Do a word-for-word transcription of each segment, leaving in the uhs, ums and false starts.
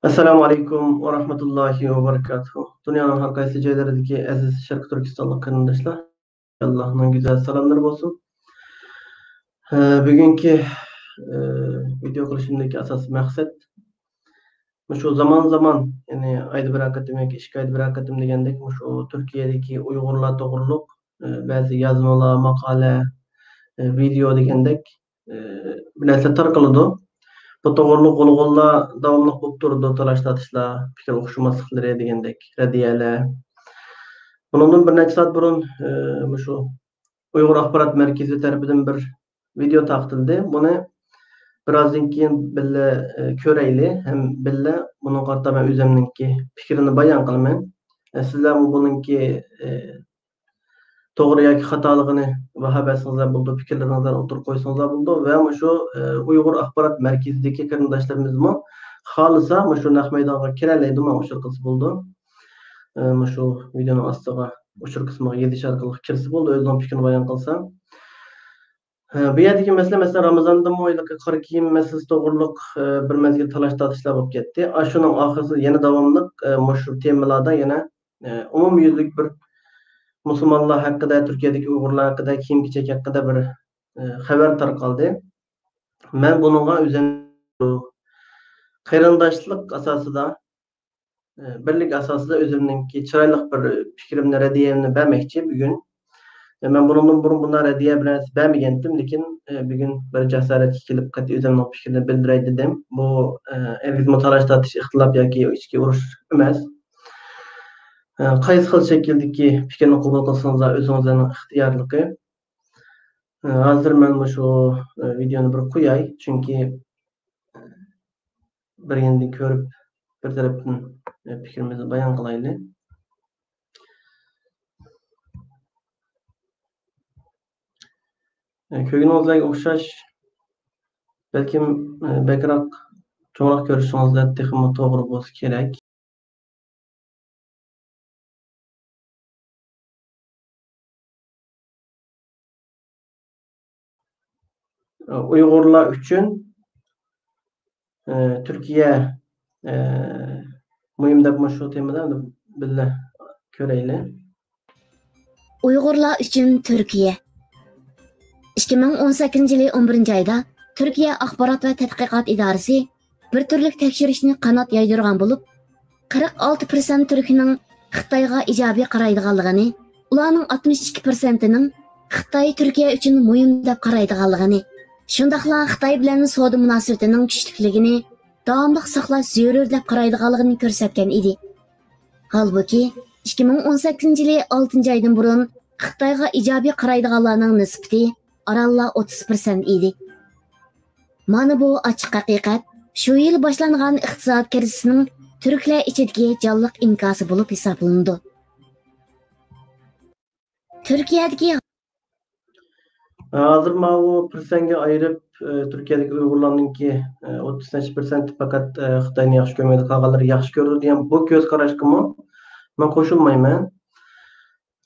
ئەسسالامۇ ئەلەيكۇم ۋە رەھمەتۇللاھى ۋە بەرىكاتۇھۇ. دۇنيانىڭ ھەر قايسى جايلىرىدىكى ئەزىز شەرقىي تۈركىستانلىق قېرىنداشلار، ئاللاھنىڭ گۈزەل سالاملىرى بولسۇن. ھە، بۈگۈنكى، ئە، ۋىدېئو قىلىشىمدىكى ئاساسىي مەقسەت، مۇشۇ زامان-زامان، يەنى ئايدا بىرەر قېتىم ياكى ئىككى ئايدا بىرەر قېتىم دېگەندەك، مۇشۇ تۈركىيەدىكى ئۇيغۇرلار توغرۇلۇق، ئە، بەزى يازمىلار، ماقالە، ئە، ۋىدېئو دېگەندەك، ئە، بىر نەرسە تارقىلىدۇ. بۇ توغرۇلۇق غۇلغۇلا داۋاملىق بولۇپ تۇرىدۇ، تالاش-تارتىشلار، پىكىر ئوخشىماسلىقلىرى دېگەندەك رەددىيەلەر. بۇنىڭدىن بىر نەچچە سائەت بۇرۇن، ئە، مۇشۇ ئۇيغۇر ئاخبارات مەركىزى تەرىپىدىن بىر ۋىدېئو تارقىتىلدى. بۇنى بىرازدىن كېيىن بىللە، ئە، كۆرەيلى ھەم بىللە بۇنىڭغا قارىتا مەن ئۆزۈمنىڭكى پىكرىنى بايان قىلىمەن. ئە، سىلەرمۇ بۇنىڭكى، ئە، توغرا ياكى خاتالىقىنى باھا بەرسىڭىزلەر بولىدۇ، پىكىرلىرىڭىزلارنى ئوتتۇرىغا قويسىڭىزلار بولىدۇ ۋە مۇشۇ، ئە، ئۇيغۇر ئاخبارات مەركىزىدىكى قېرىنداشلىرىمىزمۇ خالىسا مۇشۇ نەق مەيدانغا كىرەلەيدۇ، ماڭا ئۇچۇر قىلسا بولىدۇ. ئە، مۇشۇ ۋىدېئونىڭ ئاستىغا ئۇچۇر قىسمىغا يېزىش ئارقىلىق كىرسە بولىدۇ، ئۆزىنىڭ پىكرىنى بايان قىلسا. ھە، بۇ يەردىكى مەسىلە، مەسىلەن، رامىزاندىمۇ ھېلىقى قارا كىيىم مەسىلىسى توغرۇلۇق، ئە، بىر مەزگىل تالاش-تارتىشلار بولۇپ كەتتى. ئاشۇنىڭ ئارقىسىدا يەنە داۋاملىق، ئە، مۇشۇ تېمىلاردا يەنە، ئە، ئومۇميۈزلۈك بىر مۇسۇلمانلار ھەققىدە، تۈركىيەدىكى ئۇيغۇرلار ھەققىدە، كىيىم-كېچەك ھەققىدە بىر، ئە، خەۋەر تارقالدى. مەن بۇنىڭغا ئۆزۈم قېرىنداشلىق ئاساسىدا، ئە، بىرلىك ئاساسىدا ئۆزۈمنىڭكى چىرايلىق بىر پىكرىمنى، رەددىيەمنى بەرمەكچى بۈگۈن. ئە، مەن بۇنىڭدىن بۇرۇن بۇنداق رەددىيە بىر نەرسە بەرمىگەنتىم، لېكىن، ئە، بۈگۈن بىر جاسارەتكە كېلىپ، قېتى ئۆزۈمنىڭ پىكرىنى بىلدۈرەي دېدىم. بۇ، ئە، ھەرگىزمۇ تالاش-تارتىش، ئىختىلاپ ياكى ئىچكى ئۇرۇش ئەمەس. ئە، قايسى خىل شەكىلدىكى پىكىرنى قوبۇل قىلسىڭىزلار، ئۆزىڭىزلەرنىڭ ئىختىيارلىقى. ئە، ھازىر مەن مۇشۇ، ئە، ۋىدېئونى بىر قوياي، چۈنكى بىر ياندىن كۆرۈپ، بىر تەرەپتىن، ئە، پىكرىمىزنى بايان قىلايلى. ئە، كۆرگىنىڭىزلەرگە ئوخشاش، بەلكىم، ئە، بەكرەك، چوڭراق كۆرۈشىڭىزدە تېخىمۇ توغرا بولسا كېرەك. ئۇيغۇرلار ئۈچۈن، ئە، تۈركىيە، ئە، مۇھىم دەپ مۇشۇ تېمىدا بىللە كۆرەيلى. ئۇيغۇرلار ئۈچۈن تۈركىيە. ئىككى مىڭ ئون سەككىزىنچى يىلى ئون بىرىنچى ئايدا تۈركىيە ئاخبارات ۋە تەتقىقات ئىدارىسى بىر تۈرلۈك تەكشۈرۈشنى قانات يايدۇرغان بولۇپ، قىرىق ئالتە پىرسەنت تۈركنىڭ خىتايغا ئىجابىي قارايدىغانلىقىنى، ئۇلارنىڭ ئاتمىش ئىككى پىرسەنتىنىڭ خىتاي تۈركىيە ئۈچۈن مۇھىم دەپ قارايدىغانلىقىنى، شۇنداقلا خىتاي بىلەن سودا مۇناسىۋىتىنىڭ كۈچلۈكلۈكىنى داۋاملىق ساقلاش زۆرۈر دەپ قارايدىغانلىقىنى كۆرسەتكەن ئىدى. ھالبۇكى، ئىككى مىڭ ئون سەككىزىنچى يىلى ئالتىنچى ئايدىن بۇرۇن خىتايغا ئىجابىي قارايدىغانلارنىڭ نىسبىتى ئارانلا ئوتتۇز پىرسەنت ئىدى. مانا بۇ ئاچچىق ھەقىقەت شۇ يىل باشلانغان ئىقتىساد كىرىزىسىنىڭ تۈركلەر ئىچىدىكى جانلىق ئىنكاسى بولۇپ ھېسابلىنىدۇ. تۈركىيەدىكى ھازىر ماۋۇ پىرسەنتكە ئايرىپ، ئە، تۈركىيەدىكى ئۇيغۇرلارنىڭكى، ئە، ئوتتۇز نەچچە پىرسەنتى پەقەت، ئە، خىتاينى ياخشى كۆرمەيدۇ، قالغانلىرى ياخشى كۆرىدۇ دېگەن بۇ كۆز قاراشقىمۇ مەن قوشۇلمايمەن.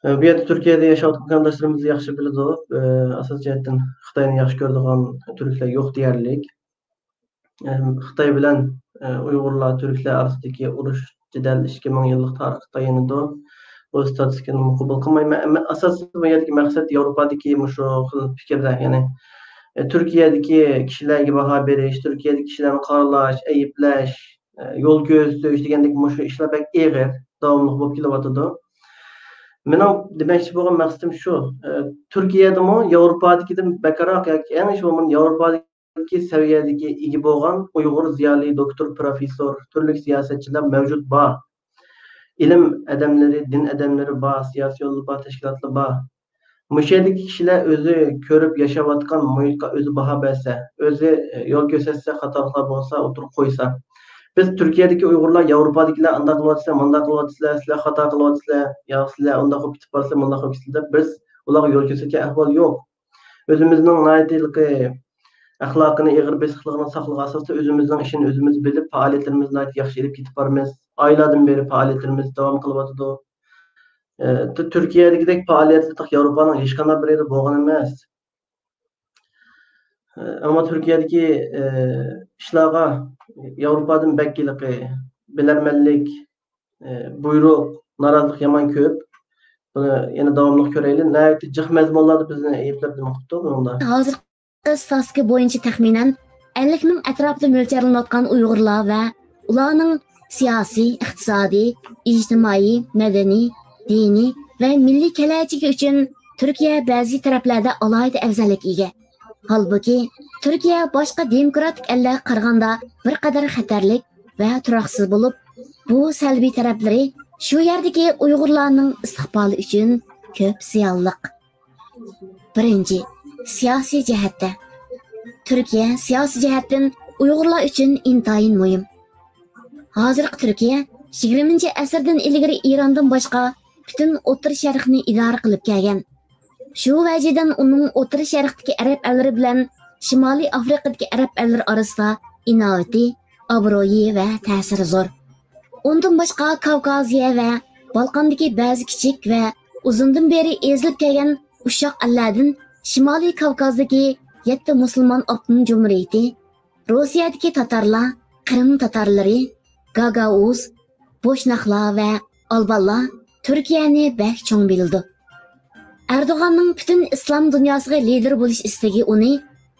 ئە، بۇ يەردە تۈركىيەدە ياشاۋاتقان قېرىنداشلىرىمىز ياخشى بىلىدۇ. ئە، ئاساسىي جەھەتتىن خىتاينى ياخشى كۆرىدىغان تۈركلەر يوق دېيەرلىك. ئە، خىتاي بىلەن، ئە، ئۇيغۇرلار، تۈركلەر ئارىسىدىكى ئۇرۇش، جېدەل ئىككى مىڭ يىللىق تارىخقا تايىنىدۇ. بۇ ستاتىستىكىنى قوبۇل قىلمايمەن. ئەمما ئاساسىي بۇ يەردىكى مەقسەت ياۋروپادىكى مۇشۇ خىل پىكىردە، يەنى، ئە، تۈركىيەدىكى كىشىلەرگە باھا بېرىش، تۈركىيەدىكى كىشىلەرنى قارىلاش، ئەيىبلەش، ئە، يول كۆرسىتىش دېگەندەك مۇشۇ ئىشلار بەك ئېغىر، داۋاملىق بولۇپ كېلىۋاتىدۇ. مېنىڭ دېمەكچى بولغان مەقسىتىم شۇ، ئە، تۈركىيەدىمۇ ياۋروپادىكىدىن بەكرەك ياكى ئەڭ ياخشى بولغان ياۋروپادىكى سەۋىيەدىكى ئىگە بولغان ئۇيغۇر زىيالىي، دوكتور، پروفېسسور، تۈرلۈك سىياسەتچىلەر مەۋجۇت بار. ئىلىم ئادەملىرى، دىن ئادەملىرى بار، سىياسىي يوللار بار، تەشكىلاتلار بار. مۇشۇ يەردىكى كىشىلەر ئۆزى كۆرۈپ ياشاۋاتقان مۇھىتقا ئۆزى باھا بەرسە، ئۆزى، ئە، يول كۆرسەتسە، خاتالىقلار بولسا ئوتتۇرىغا قويسا، بىز تۈركىيەدىكى ئۇيغۇرلار ياۋروپادىكىلەر ئانداق قىلىۋاتىسىلەر، مۇنداق قىلىۋاتىسىلەر، سىلەر خاتا قىلىۋاتىسىلەر، يا سىلەر ئۇنداق بولۇپ كېتىپ بارىسىلەر، مۇنداق بولۇپ كېتىسىلەر دەپ بىز ئۇلارغا يول كۆرسەتكەن ئەھۋال يوق. ئۆزىمىزنىڭ ناھايىتى ھېلىقى ئەخلاقىنى، ئېغىر بېسىقلىقىنى ساقلىغان ئاساستا ئۆزىمىزنىڭ ئىشىنى ئۆزىمىز بىلىپ، پائالىيەتلىرىمىزنى ناھايىتى ياخشى ئېلىپ كېتىپ بارىمىز. ئايلاردىن بېرى پائالىيەتلىرىمىز داۋام قىلىۋاتىدۇ. ئە، تۈ-، تۈركىيەدىكىدەك پائالىيەتلەر ياۋروپانىڭ ھېچقانداق بىر يېرىدە بولغان ئەمەس. ئە، ئەمما تۈركىيەدىكى، ئە، ئىشلارغا ياۋروپادىن بەك ھېلىقى بىلەرمەنلىك، ئى، بۇيرۇق، نارازىلىق يامان كۆپ. بۇنى يەنە داۋاملىق كۆرەيلى. ناھايىتى جىق مەزمۇنلاردا بىزنى ئەيىبلەپ نېمە قىپتۇ بۇنىڭدا. ھازىرقى ستاتىستىكا بويىچە تەخمىنەن ئەللىك مىڭ ئەتراپىدا مۆلچەرلىنىۋاتقان ئۇيغۇرلار ۋە ئۇلارنىڭ سىياسىي، ئىقتىسادىي، ئىجتىمائىي، مەدەنىي، دىنىي ۋە مىللىي كېلەچىكى ئۈچۈن تۈركىيە بەزى تەرەپلەردە ئالاھىدە ئەۋزەللىككە ئىگە. ھالبۇكى، تۈركىيە باشقا دېموكراتىك ئەللەرگە قارىغاندا بىر قەدەر خەتەرلىك ۋە تۇراقسىز بولۇپ، بۇ سەلبىي تەرەپلىرى شۇ يەردىكى ئۇيغۇرلارنىڭ ئىستىقبالى ئۈچۈن كۆپ زىيانلىق. بىرىنچى، سىياسىي جەھەتتە. تۈركىيە سىياسىي جەھەتتىن ئۇيغۇرلار ئۈچۈن ئىنتايىن مۇھىم. ھازىرقى تۈركىيە يىگىرمىنچى ئەسىردىن ئىلگىرى ئىراندىن باشقا پۈتۈن ئوتتۇرا شەرقنى ئىدارە قىلىپ كەلگەن. شۇ ۋەجىدىن ئۇنىڭ ئوتتۇرا شەرقتىكى ئەرەب ئەللىرى بىلەن شىمالىي ئافرىقىدىكى ئەرەب ئەللىرى ئارىسىدا ئىناۋىتى، ئابرۇيى ۋە تەسىرى زور. ئۇندىن باشقا، كاۋكازىيە ۋە بالقاندىكى بەزى كىچىك ۋە ئۇزۇندىن بېرى ئېزىلىپ كەلگەن ئۇششاق ئەللەردىن شىمالىي كاۋكازدىكى يەتتە مۇسۇلمان ئاپتونوم جۇمھۇرىيىتى، روسىيەدىكى تاتارلار، قىرىم تاتارلىرى، گاگاۋۇز، بوشناقلار ۋە ئالبانلار تۈركىيەنى بەك چوڭ بىلىدۇ. ئەردوغاننىڭ پۈتۈن ئىسلام دۇنياسىغا لىدېر بولۇش ئىستىكى ئۇنى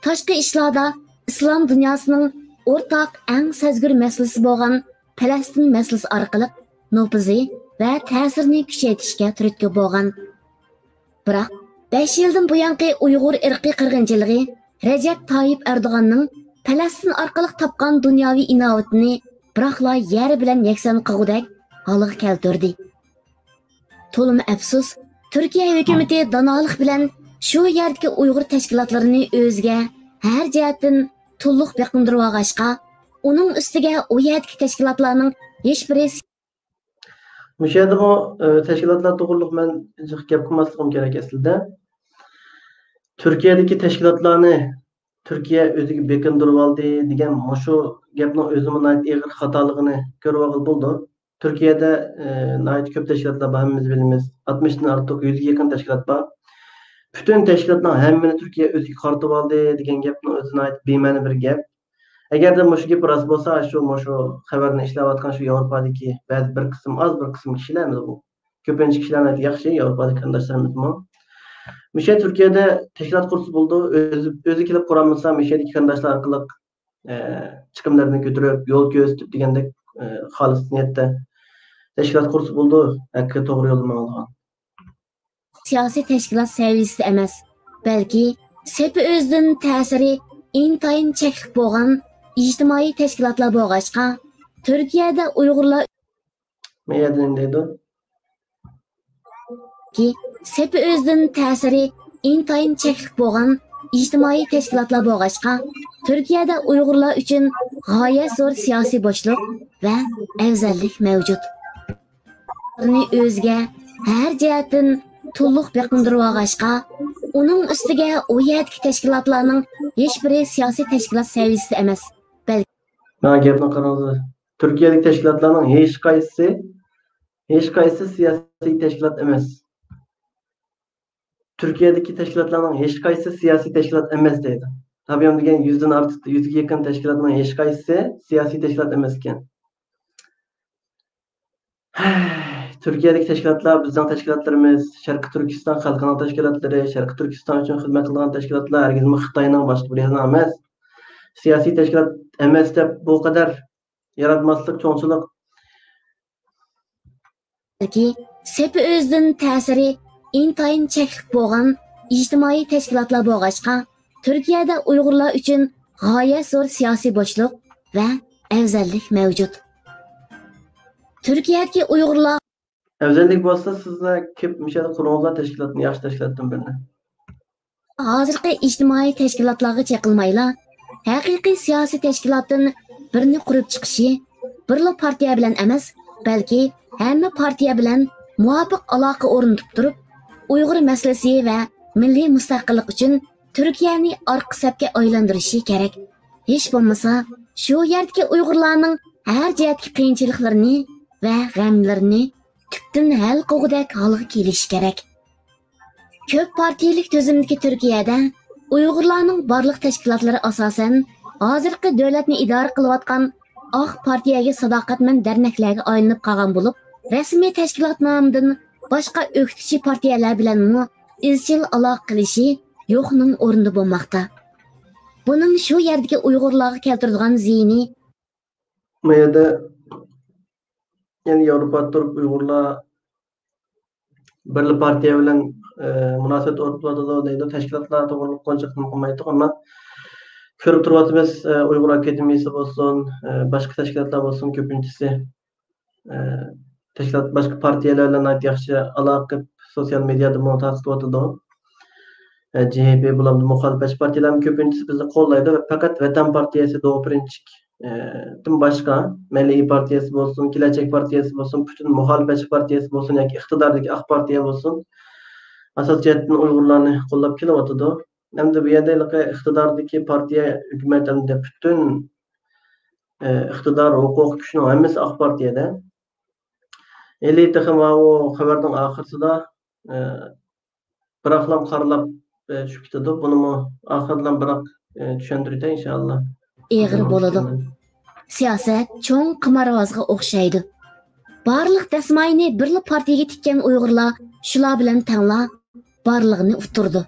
تاشقى ئىشلاردا ئىسلام دۇنياسىنىڭ ئورتاق ئەڭ سەزگۈر مەسىلىسى بولغان پەلەستىن مەسىلىسى ئارقىلىق نوپۇزى ۋە تەسىرىنى كۈچەيتىشكە تۈرتكە بولغان. بىراق، بەش يىلدىن بۇيانقى ئۇيغۇر ئىرقىي قىرغىنچىلىقى رەجەپ تايىپ ئەردوغاننىڭ پەلەستىن ئارقىلىق تاپقان دۇنياۋى ئىناۋىتىنى بىراقلا يەر بىلەن يەكسان قىلغۇدەك ھالغا كەلتۈردى. تولىمۇ ئەپسۇس، تۈركىيە ھۆكۈمىتى دانالىق بىلەن شۇ يەردىكى ئۇيغۇر تەشكىلاتلىرىنى ئۆزىگە ھەر جەھەتتىن تولۇق بېقىندۇرۇۋالغاچقا، ئۇنىڭ ئۈستىگە ئۇ يەردىكى تەشكىلاتلارنىڭ ھېچبىرى مۇشۇ يەردىمۇ، ئى، تەشكىلاتلار توغرىلىق مەن جىق گەپ قىلماسلىقىم كېرەك ئەسلىدە. تۈركىيەدىكى تەشكىلاتلارنى تۈركىيە ئۆزىگە بېقىندۇرۇۋالدى دېگەن مۇشۇ گەپنىڭ ئۆزىمۇ ناھايىتى ئېغىر خاتالىقىنى كۆرۈۋالغىلى بولىدۇ. تۈركىيەدە، ئى، ناھايىتى كۆپ تەشكىلاتلار بار، ھەممىمىز بىلىمىز. ئاتمىشتىن ئارتۇق، يۈزگە يېقىن تەشكىلات بار. پۈتۈن تەشكىلاتنىڭ ھەممىنى تۈركىيە ئۆزىگە قارىتىۋالدى دېگەن گەپنىڭ ئۆزى ناھايىتى بىمەنە بىر گەپ. ئەگەردە مۇشۇ گەپ راست بولسا، شۇ، مۇشۇ خەۋەرنى ئىشلەۋاتقان شۇ ياۋروپادىكى بەزى بىر قىسىم، ئاز بىر قىسىم كىشىلەرمىز بۇ. كۆپىنچە كىشىلەر ناھايىتى ياخشى، ياۋروپادىكى قېرىنداشلىرىمىزمۇ. مۇشۇ تۈركىيەدە تەشكىلات قۇرسا بولىدۇ، ئۆزى، ئۆزى كېلىپ قۇرالمىسا، مۇشۇ يەردىكى قېرىنداشلار ئارقىلىق، ئە، چىقىملىرىنى كۆتۈرۈپ، يول كۆرسىتىپ دېگەندەك، ئە، خالىس نىيەتتە تەشكىلات قۇرسا بولىدۇ، ھەقىقىي توغرا يولدا ماڭىدىغان. سىياسىي تەشكىلات سەۋىيەسىدە ئەمەس، بەلكى سېپى ئۆزىدىن تەسىرى ئىنتايىن چەكلىك بولغان ئىجتىمائىي تەشكىلاتلار بولغاچقا، تۈركىيەدە ئۇيغۇرلار مەيەدىن دەيدۇ. كى، سېپى ئۆزىدىن تەسىرى ئىنتايىن چەكلىك بولغان ئىجتىمائىي تەشكىلاتلار بولغاچقا، تۈركىيەدە ئۇيغۇرلار ئۈچۈن غايەت زور سىياسىي بوشلۇق ۋە ئەۋزەللىك مەۋجۇت. ئۆزىگە ھەر جەھەتتىن تولۇق بېقىندۇرۇۋالغاچقا، ئۇنىڭ ئۈستىگە ئۇ يەردىكى تەشكىلاتلارنىڭ ھېچبىرى سىياسىي تەشكىلات سەۋىيەسىدە ئەمەس، بەلكى مانا گەپنى قاراڭلار. تۈركىيەدىكى تەشكىلاتلارنىڭ ھېچقايسىسى، ھېچقايسىسى سىياسىي تەشكىلات ئەمەس. تۈركىيەدىكى تەشكىلاتلارنىڭ ھېچقايسىسى سىياسىي تەشكىلات ئەمەس دەيدۇ. تاپىيام دېگەن يۈزدىن ئارتۇق، يۈزگە يېقىن تەشكىلاتنىڭ ھېچقايسىسى سىياسىي تەشكىلات ئەمەس ئىكەن. تۈركىيەدىكى تەشكىلاتلار بىزنىڭ تەشكىلاتلىرىمىز، شەرقىي تۈركىستان خەلقىنىڭ تەشكىلاتلىرى، شەرقىي تۈركىستان ئۈچۈن خىزمەت قىلىدىغان تەشكىلاتلار، ھەرگىزمۇ خىتاينىڭ، باشقا بىر يەرنىڭ ئەمەس. سىياسىي تەشكىلات ئەمەس دەپ بۇ قەدەر ياراتماسلىق، چوڭچىلىق. بەلكى سېپى ئۆزىدىن تەسىرى ئىنتايىن چەكلىك بولغان ئىجتىمائىي تەشكىلاتلار بولغاچقا، تۈركىيەدە ئۇيغۇرلار ئۈچۈن غايەت زور سىياسىي بوشلۇق ۋە ئەۋزەللىك مەۋجۇت. تۈركىيەدىكى ئۇيغۇرلار ئەۋزەللىك بولسا، سىزلەر كېلىپ مۇشۇ يەردە قۇرۇڭلار تەشكىلاتنى، ياخشى تەشكىلاتتىن بىرنى. ھازىرقى ئىجتىمائىي تەشكىلاتلارغا چېقىلمايلا، ھەقىقىي سىياسىي تەشكىلاتتىن بىرنى قۇرۇپ چىقىشى، بىرلا پارتىيە بىلەن ئەمەس، بەلكى ھەممە پارتىيە بىلەن مۇۋاپىق ئالاقە ئورنىتىپ تۇرۇپ، ئۇيغۇر مەسىلىسى ۋە مىللىي مۇستەقىللىق ئۈچۈن تۈركىيەنى ئارقا سەپكە ئايلاندۇرۇشى كېرەك. ھېچ بولمىسا، شۇ يەردىكى ئۇيغۇرلارنىڭ ھەر جەھەتتىكى قىيىنچىلىقلىرىنى ۋە غەملىرىنى تۈپتىن ھەل قىلغۇدەك ھالغا كېلىشى كېرەك. كۆپ پارتىيىلىك تۈزۈمدىكى تۈركىيەدە ئۇيغۇرلارنىڭ بارلىق تەشكىلاتلىرى ئاساسەن ھازىرقى دۆلەتنى ئىدارە قىلىۋاتقان ئاق پارتىيەگە ساداقەتمەن دەرنەكلەرگە ئايلىنىپ قالغان بولۇپ، رەسمىي تەشكىلاتنامىدىن باشقا ئۆكتىچى پارتىيەلەر بىلەنمۇ ئىزچىل ئالاقە قىلىشى يوقنىڭ ئورنىدا بولماقتا. بۇنىڭ شۇ يەردىكى ئۇيغۇرلارغا كەلتۈرىدىغان زىيىنى، ما يەردە يەنە ياۋروپادا تۇرۇپ ئۇيغۇرلار بىرلا پارتىيە بىلەن، ئە، مۇناسىۋەت ئورنىتىۋاتىدۇ دەيدۇ، تەشكىلاتلار توغرىلىق ئۇنچە قىلمايتتۇق، ئەمما كۆرۈپ تۇرۇۋاتىمىز، ئە، ئۇيغۇر ئاكادېمىيىسى بولسۇن، ئە، باشقا تەشكىلاتلار بولسۇن، كۆپىنچىسى، ئە، تەشكىلات باشقا پارتىيەلەر بىلەن ناھايىتى ياخشى ئالاقە قىلىپ، سوتسىيال مېدىيادىمۇ تارقىتىۋاتىدۇ. ئە، جې ھې پې بولامدۇ، مۇخالىپەتچى پارتىيەلەرمۇ كۆپىنچىسى بىزنى قوللايدۇ ۋە پەقەت ۋەتەن پارتىيەسى دو پىرىنچىك، ئە، دىن باشقا، مىللىي پارتىيەسى بولسۇن، كېلەچەك پارتىيەسى بولسۇن، پۈتۈن مۇخالىپەتچى پارتىيەسى بولسۇن ياكى ئىقتىداردىكى ئاق پارتىيە بولسۇن، ئاساسىي جەھەتتىن ئۇيغۇرلارنى قوللاپ كېلىۋاتىدۇ. ئەمدى بۇ يەردە ھېلىقى ئىقتىداردىكى پارتىيە، ھۆكۈمەت ئەمدى پۈتۈن، ئە، ئىقتىدار، ھوقۇق، كۈچنىڭ ھەممىسى ئاق پارتىيەدە. ھېلى تېخى ماۋۇ خەۋەرنىڭ ئاخىرىسىدا، ئە، بىراقلام قارىلاپ، ئە، چۈشۈپ كېتىدۇ. بۇنىمۇ ئاخىرىدا بىراق، ئە، چۈشەندۈرۈشتە ئىنشائاللا. ئېغىر بولىدۇ. سىياسەت چوڭ قىمارۋازغا ئوخشايدۇ. بارلىق دەسمايىنى بىرلا پارتىيەگە تىككەن ئۇيغۇرلار شۇلار بىلەن تەڭلا بارلىقىنى ئۇتتۇرىدۇ.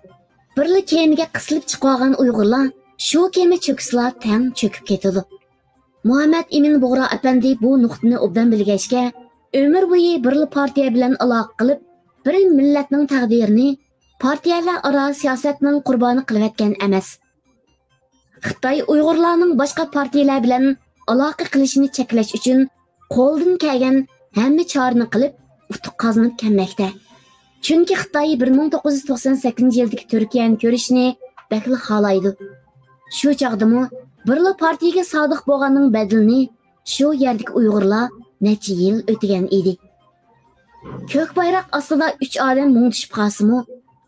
بىرلا كېمىگە قىسىلىپ چىقىۋالغان ئۇيغۇرلار شۇ كېمە چۆكسىلا تەڭ چۆكۈپ كېتىدۇ. مۇھەممەد ئىمىن بۇغرا ئەپەندى بۇ نۇقتىنى ئوبدان بىلگەچكە، ئۆمۈر بويى بىرلا پارتىيە بىلەن ئالاقە قىلىپ، بىر مىللەتنىڭ تەقدىرىنى پارتىيەلەر ئارا سىياسەتنىڭ قۇربانى قىلىۋەتكەن ئەمەس. خىتاي ئۇيغۇرلارنىڭ باشقا پارتىيەلەر بىلەن ئالاقە قىلىشىنى چەكلەش ئۈچۈن قولىدىن كەلگەن ھەممە چارىنى قىلىپ، ئۇتۇق قازىنىپ كەلمەكتە. چۈنكى خىتاي بىر مىڭ توققۇز يۈز توقسان سەككىزىنچى يىلدىكى تۈركىيەنى كۆرۈشنى بەكلا خالايدۇ. شۇ چاغدىمۇ بىرلا پارتىيەگە سادىق بولغاننىڭ بەدىلىنى شۇ يەردىكى ئۇيغۇرلار نەچچە يىل ئۆتىگەن ئىدى. كۆك بايراق ئاستىدا ئۈچ ئالەم مۇڭدىشىپ قالسىمۇ،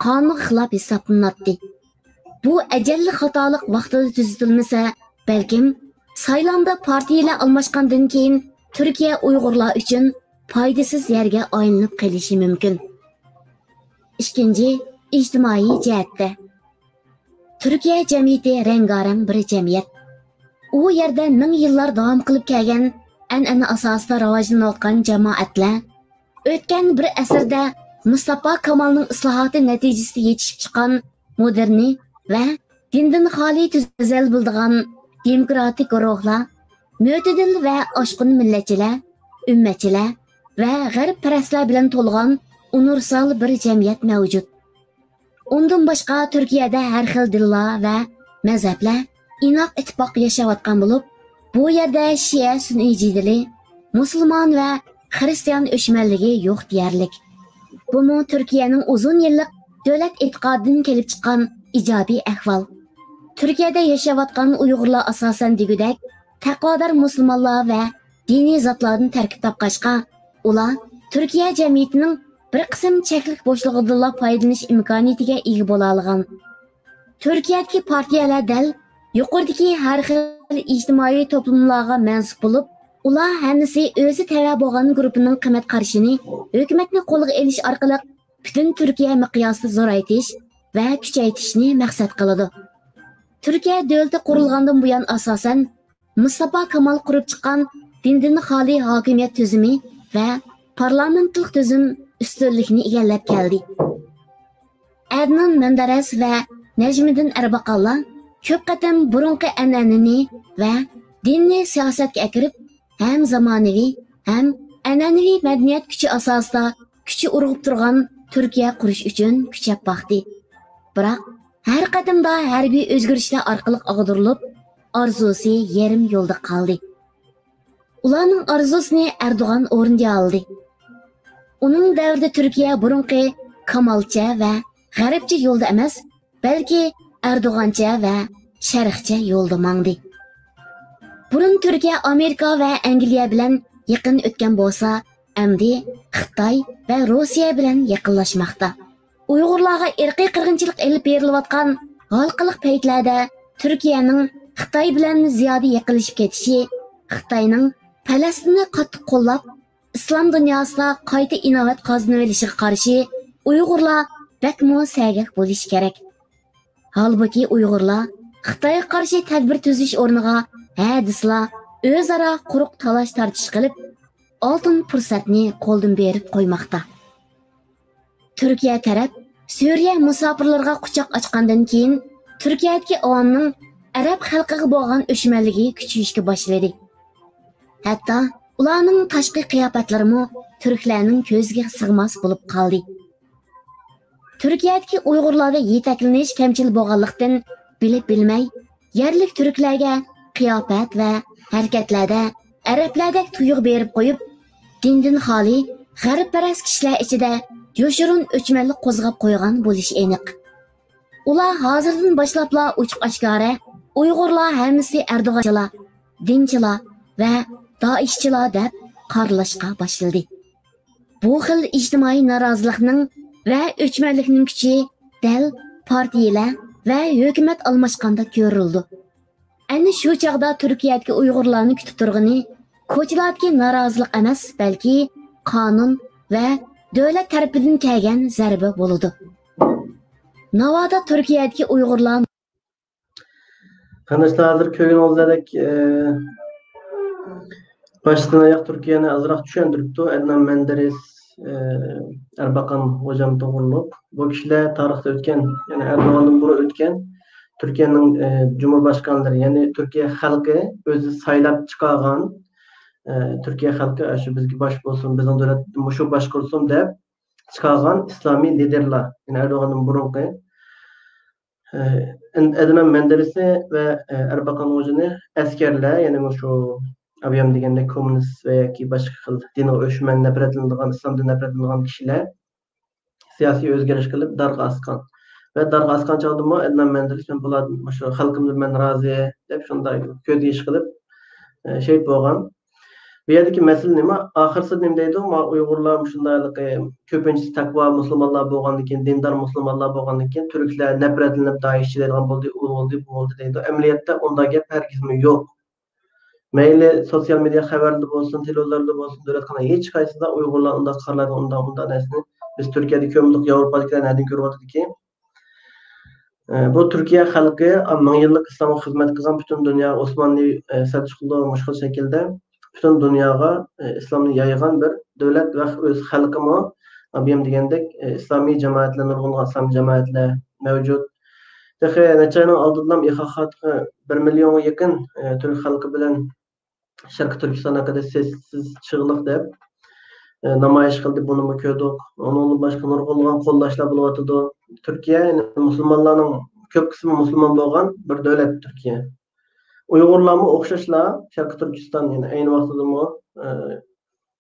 قانۇنغا خىلاپ ھېسابلىناتتى. بۇ ئەجەللىك خاتالىق ۋاقتىدا تۈزىتىلمىسە، بەلكىم سايلامدا پارتىيەلەر ئالماشقاندىن كېيىن تۈركىيە ئۇيغۇرلار ئۈچۈن پايدىسىز يەرگە ئايلىنىپ قېلىشى مۇمكىن. ئىككىنچى، ئىجتىمائىي جەھەتتە. تۈركىيە جەمئىيىتى رەڭگارەڭ بىر جەمئىيەت. ئۇ يەردە مىڭ يىللار داۋام قىلىپ كەلگەن ئەنئەنە ئاساسىدا راۋاجلىنىۋاتقان جامائەتلەر ئۆتكەن بىر ئەسىردە مۇستاپا كامالنىڭ ئىسلاھاتى نەتىجىسىدە يېتىشىپ چىققان مودېرنى ۋە دىندىن خالىي تۈزۈلۈپ بولىدىغان دېموكراتىك روھلار، مۆتىدىل ۋە ئاشقۇن مىللەتچىلەر، ئۈممەتچىلەر ۋە غەربپەرەسلەر بىلەن تولغان ئۇنىۋېرسال بىر جەمئىيەت مەۋجۇت. ئۇندىن باشقا تۈركىيەدە ھەر خىل دىنلار ۋە مەزھەپلەر ئىناق ئىتتىپاق ياشاۋاتقان بولۇپ، بۇ يەردە شىئە سۈنئىي جېدىلى، مۇسۇلمان ۋە خىرىستىيان ئۆچمەنلىكى يوق دېيەرلىك. بۇمۇ تۈركىيەنىڭ ئۇزۇن يىللىق دۆلەت ئېتىقادىدىن كېلىپ چىققان ئىجابىي ئەھۋال. تۈركىيەدە ياشاۋاتقان ئۇيغۇرلار ئاساسەن دېگۈدەك تەقۋادار مۇسۇلمانلار ۋە دىنىي زاتلاردىن تەركىب تاپقاچقا، ئۇلار تۈركىيە جەمئىيىتىنىڭ بىر قىسىم چەكلىك بوشلۇقىدىنلا پايدىلىنىش ئىمكانىيىتىگە ئىگە بولالايدىغان. تۈركىيەدىكى پارتىيەلەر دەل يۇقىرىدىكى ھەر خىل ئىجتىمائىي توپلۇملارغا مەنسۇپ بولۇپ، ئۇلار ھەممىسى ئۆزى تەۋە بولغان گۇرۇپپىنىڭ قىممەت قارىشىنى ھۆكۈمەتنى قولغا ئېلىش ئارقىلىق پۈتۈن تۈركىيە مىقياسىدا زورايتىش ۋە كۈچەيتىشنى مەقسەت قىلىدۇ. تۈركىيە دۆلىتى قۇرۇلغاندىن بۇيان ئاساسەن مۇستاپا كامال قۇرۇپ چىققان دىندىن خالىي ھاكىمىيەت تۈزۈمى ۋە پارلامېنتلىق تۈزۈم ئۈستۈنلۈكنى ئىگىلەپ كەلدى. ئەدنان مەندەرەس ۋە نەجمىدىن ئەرباقانلار كۆپ قېتىم بۇرۇنقى ئەنئەنىنى ۋە دىننى سىياسەتكە ئەكىرىپ، ھەم زامانىۋى، ھەم ئەنئەنىۋى مەدەنىيەت كۈچى ئاساسىدا كۈچى ئۇرغۇپ تۇرغان تۈركىيە قۇرۇش ئۈچۈن كۈچەپ باقتى. بىراق، ھەر قېتىمدا ھەربىي ئۆزگىرىشلەر ئارقىلىق ئاغدۇرۇلۇپ، ئارزۇسى يېرىم يولدا قالدى. ئۇلارنىڭ ئارزۇسىنى ئەردوغان ئورۇندىيالىدى. ئۇنىڭ دەۋرىدە تۈركىيە بۇرۇنقى كامالچە ۋە غەربچە يولدا ئەمەس، بەلكى ئەردوغانچە ۋە شەرقچە يولدا ماڭدى. بۇرۇن تۈركىيە ئامېرىكا ۋە ئەنگلىيە بىلەن يېقىن ئۆتكەن بولسا، ئەمدى خىتاي ۋە روسىيە بىلەن يېقىنلاشماقتا. ئۇيغۇرلارغا ئىرقىي قىرغىنچىلىق ئېلىپ بېرىلىۋاتقان ھالقىلىق پەيتلەردە تۈركىيەنىڭ خىتاي بىلەن زىيادە يېقىنلىشىپ كېتىشى، خىتاينىڭ پەلەستىننى قاتتىق قوللاپ، ئىسلام دۇنياسىدا قايتا ئىناۋەت قازىنىۋېلىشىغا قارشى ئۇيغۇرلار بەكمۇ سەگەك بولۇشى كېرەك. ھالبۇكى، ئۇيغۇرلار خىتايغا قارشى تەدبىر تۈزۈش ئورنىغا ھە دېسىلا، ئۆزئارا قۇرۇق تالاش-تارتىش قىلىپ، ئالتۇن پۇرسەتنى قولدىن بېرىپ قويماقتا. تۈركىيە تەرەپ سۈرىيە مۇساپىرلىرىغا قۇچاق ئاچقاندىن كېيىن، تۈركىيەدىكى ئاۋامنىڭ ئەرەب خەلقىگە بولغان ئۆچمەنلىكى كۈچىيىشكە باشلىدى. ھەتتا ئۇلارنىڭ تاشقى قىياپەتلىرىمۇ تۈركلەرنىڭ كۆزىگە سىغماس بولۇپ قالدى. تۈركىيەدىكى ئۇيغۇرلاردا يېتەكلىنىش كەمچىل بولغانلىقتىن، بىلىپ بىلمەي يەرلىك تۈركلەرگە قىياپەت ۋە ھەرىكەتلەردە ئەرەبلەردەك تۇيغۇ بېرىپ قويۇپ، دىندىن خالىي، غەربپەرەس كىشىلەر ئىچىدە يوشۇرۇن ئۆچمەنلىك قوزغاپ قويغان بولۇشى ئېنىق. ئۇلار ھازىردىن باشلاپلا ئوچۇق-ئاشكارا ئۇيغۇرلار ھەممىسى ئەردوغانچىلار، دىنچىلار ۋە دائىشچىلار دەپ قارىلاشقا باشلىدى. بۇ خىل ئىجتىمائىي نارازىلىقنىڭ ۋە ئۆچمەنلىكنىڭ كۈچى دەل پارتىيىلەر ۋە ھۆكۈمەت ئالماشقاندا كۆرۈلىدۇ. ئەنە شۇ چاغدا تۈركىيەدىكى ئۇيغۇرلارنى كۈتۈپ تۇرغىنى كوچىلاردىكى نارازىلىق ئەمەس، بەلكى قانۇن ۋە دۆلەت تەرىپىدىن كەلگەن زەربە بولىدۇ. ناۋادا تۈركىيەدىكى ئۇيغۇرلار قېرىنداشلار، ھازىر كۆرگىنىڭىزدەك، ئى، باشتىن ئاياق تۈركىيەنى ئازراق چۈشەندۈرۈپتۇ ئەدنان مەندىرىس، ئى، ئەرباقان غوجام توغرۇلۇق. بۇ كىشىلەر تارىختا ئۆتكەن، يەنى ئەردوغاندىن بۇرۇن ئۆتكەن تۈركىيەنىڭ، ئى، جۇمھۇرباشقانلىرى، يەنى تۈركىيە خەلقى ئۆزى سايلاپ چىقارغان، ئى، تۈركىيە خەلقى ئاشۇ بىزگە باش بولسۇن، بىزنىڭ دۆلەتنى مۇشۇ باشقۇرسۇن دەپ چىقارغان ئىسلامىي لىدېرلار، يەنى ئەردوغاندىن بۇرۇنقى. ئەدنان مەندىرىسى ۋە ئەرباقان غوجىنى ئەسكەرلەر، يەنى مۇشۇ ئابىيام دېگەندەك كوممۇنىست ۋە ياكى باشقا خىل دىنغا ئۆچمەن، نەپرەتلىنىدىغان، ئىسلامدىن نەپرەتلىنىدىغان كىشىلەر سىياسىي ئۆزگىرىش قىلىپ دارغا ئاسقان. ۋە دارغا ئاسقان چاغدىمۇ ئەدنان مەندىرىس، مەن بۇلار، مۇشۇ خەلقىمدىن مەن رازى دەپ شۇنداق كۆز يېشى قىلىپ، ئە، شېھىت بولغان. بۇ يەردىكى مەسىلە نېمە؟ ئاخىرسىدا نېمە دەيدۇ؟ ما ئۇيغۇرلار مۇشۇنداق ھېلىقى كۆپىنچىسى تەقۋا مۇسۇلمانلار بولغاندىن كېيىن، دىندار مۇسۇلمانلار بولغاندىن كېيىن، تۈركلەر نەپرەتلىنىپ، دائىشچى دەيدىغان بولدى، ئۇ بولدى، بۇ بولدى دەيدۇ. ئەمەلىيەتتە ئۇنداق گەپ ھەرگىزمۇ يوق. مەيلى سوتسىيال مېدىيا خەۋەرلىرىدە بولسۇن، تېلېۋىزوردا بولسۇن، دۆلەت قانال ھېچقايسىدا ئۇيغۇرلار ئۇنداق قارىلايدىغان، ئۇنداق، ئۇنداق نەرسىنى بىز تۈركىيەدە كۆرمىدۇق، ياۋروپادىكىلەر نەدىن كۆرۈۋاتىدىكىن؟ ئە، بۇ تۈركىيە خەلقى، ئە، مىڭ يىللىق ئىسلامغا خىزمەت قىلغان، پۈتۈن دۇنيا ئوسمانلى، ئە، سەلجۇقلۇ مۇشۇ خىل شەكىلدە پۈتۈن دۇنياغا، ئە، ئىسلامنى يايغان بىر دۆلەت ۋە ئۆز خەلقىمۇ، ئابىيام دېگەندەك، ئە، ئىسلامىي جامائەتلەر، نۇرغۇنلىغان ئىسلامىي جامائەتلەر مەۋجۇت. تېخى نەچچە ئاينىڭ ئالدىدىلا ئىخاخاتقا بىر مىليونغا يېقىن، ئە، تۈرك خەلقى بىلەن شەرقىي تۈركىستان ھەققىدە سېسىز چىغلىق دەپ، ئە، نامايىش قىلدى، بۇنىمۇ كۆردۇق. ئۇنىڭدىن باشقا نۇرغۇنلىغان قوللاشلار بولۇۋاتىدۇ. تۈركىيە، يەنى مۇسۇلمانلارنىڭ كۆپ قىسمى مۇسۇلمان بولغان بىر دۆلەت تۈركىيە. ئۇيغۇرلارمۇ ئوخشاشلا شەرقىي تۈركىستان، يەنى ئەينى ۋاقتىدىمۇ، ئە،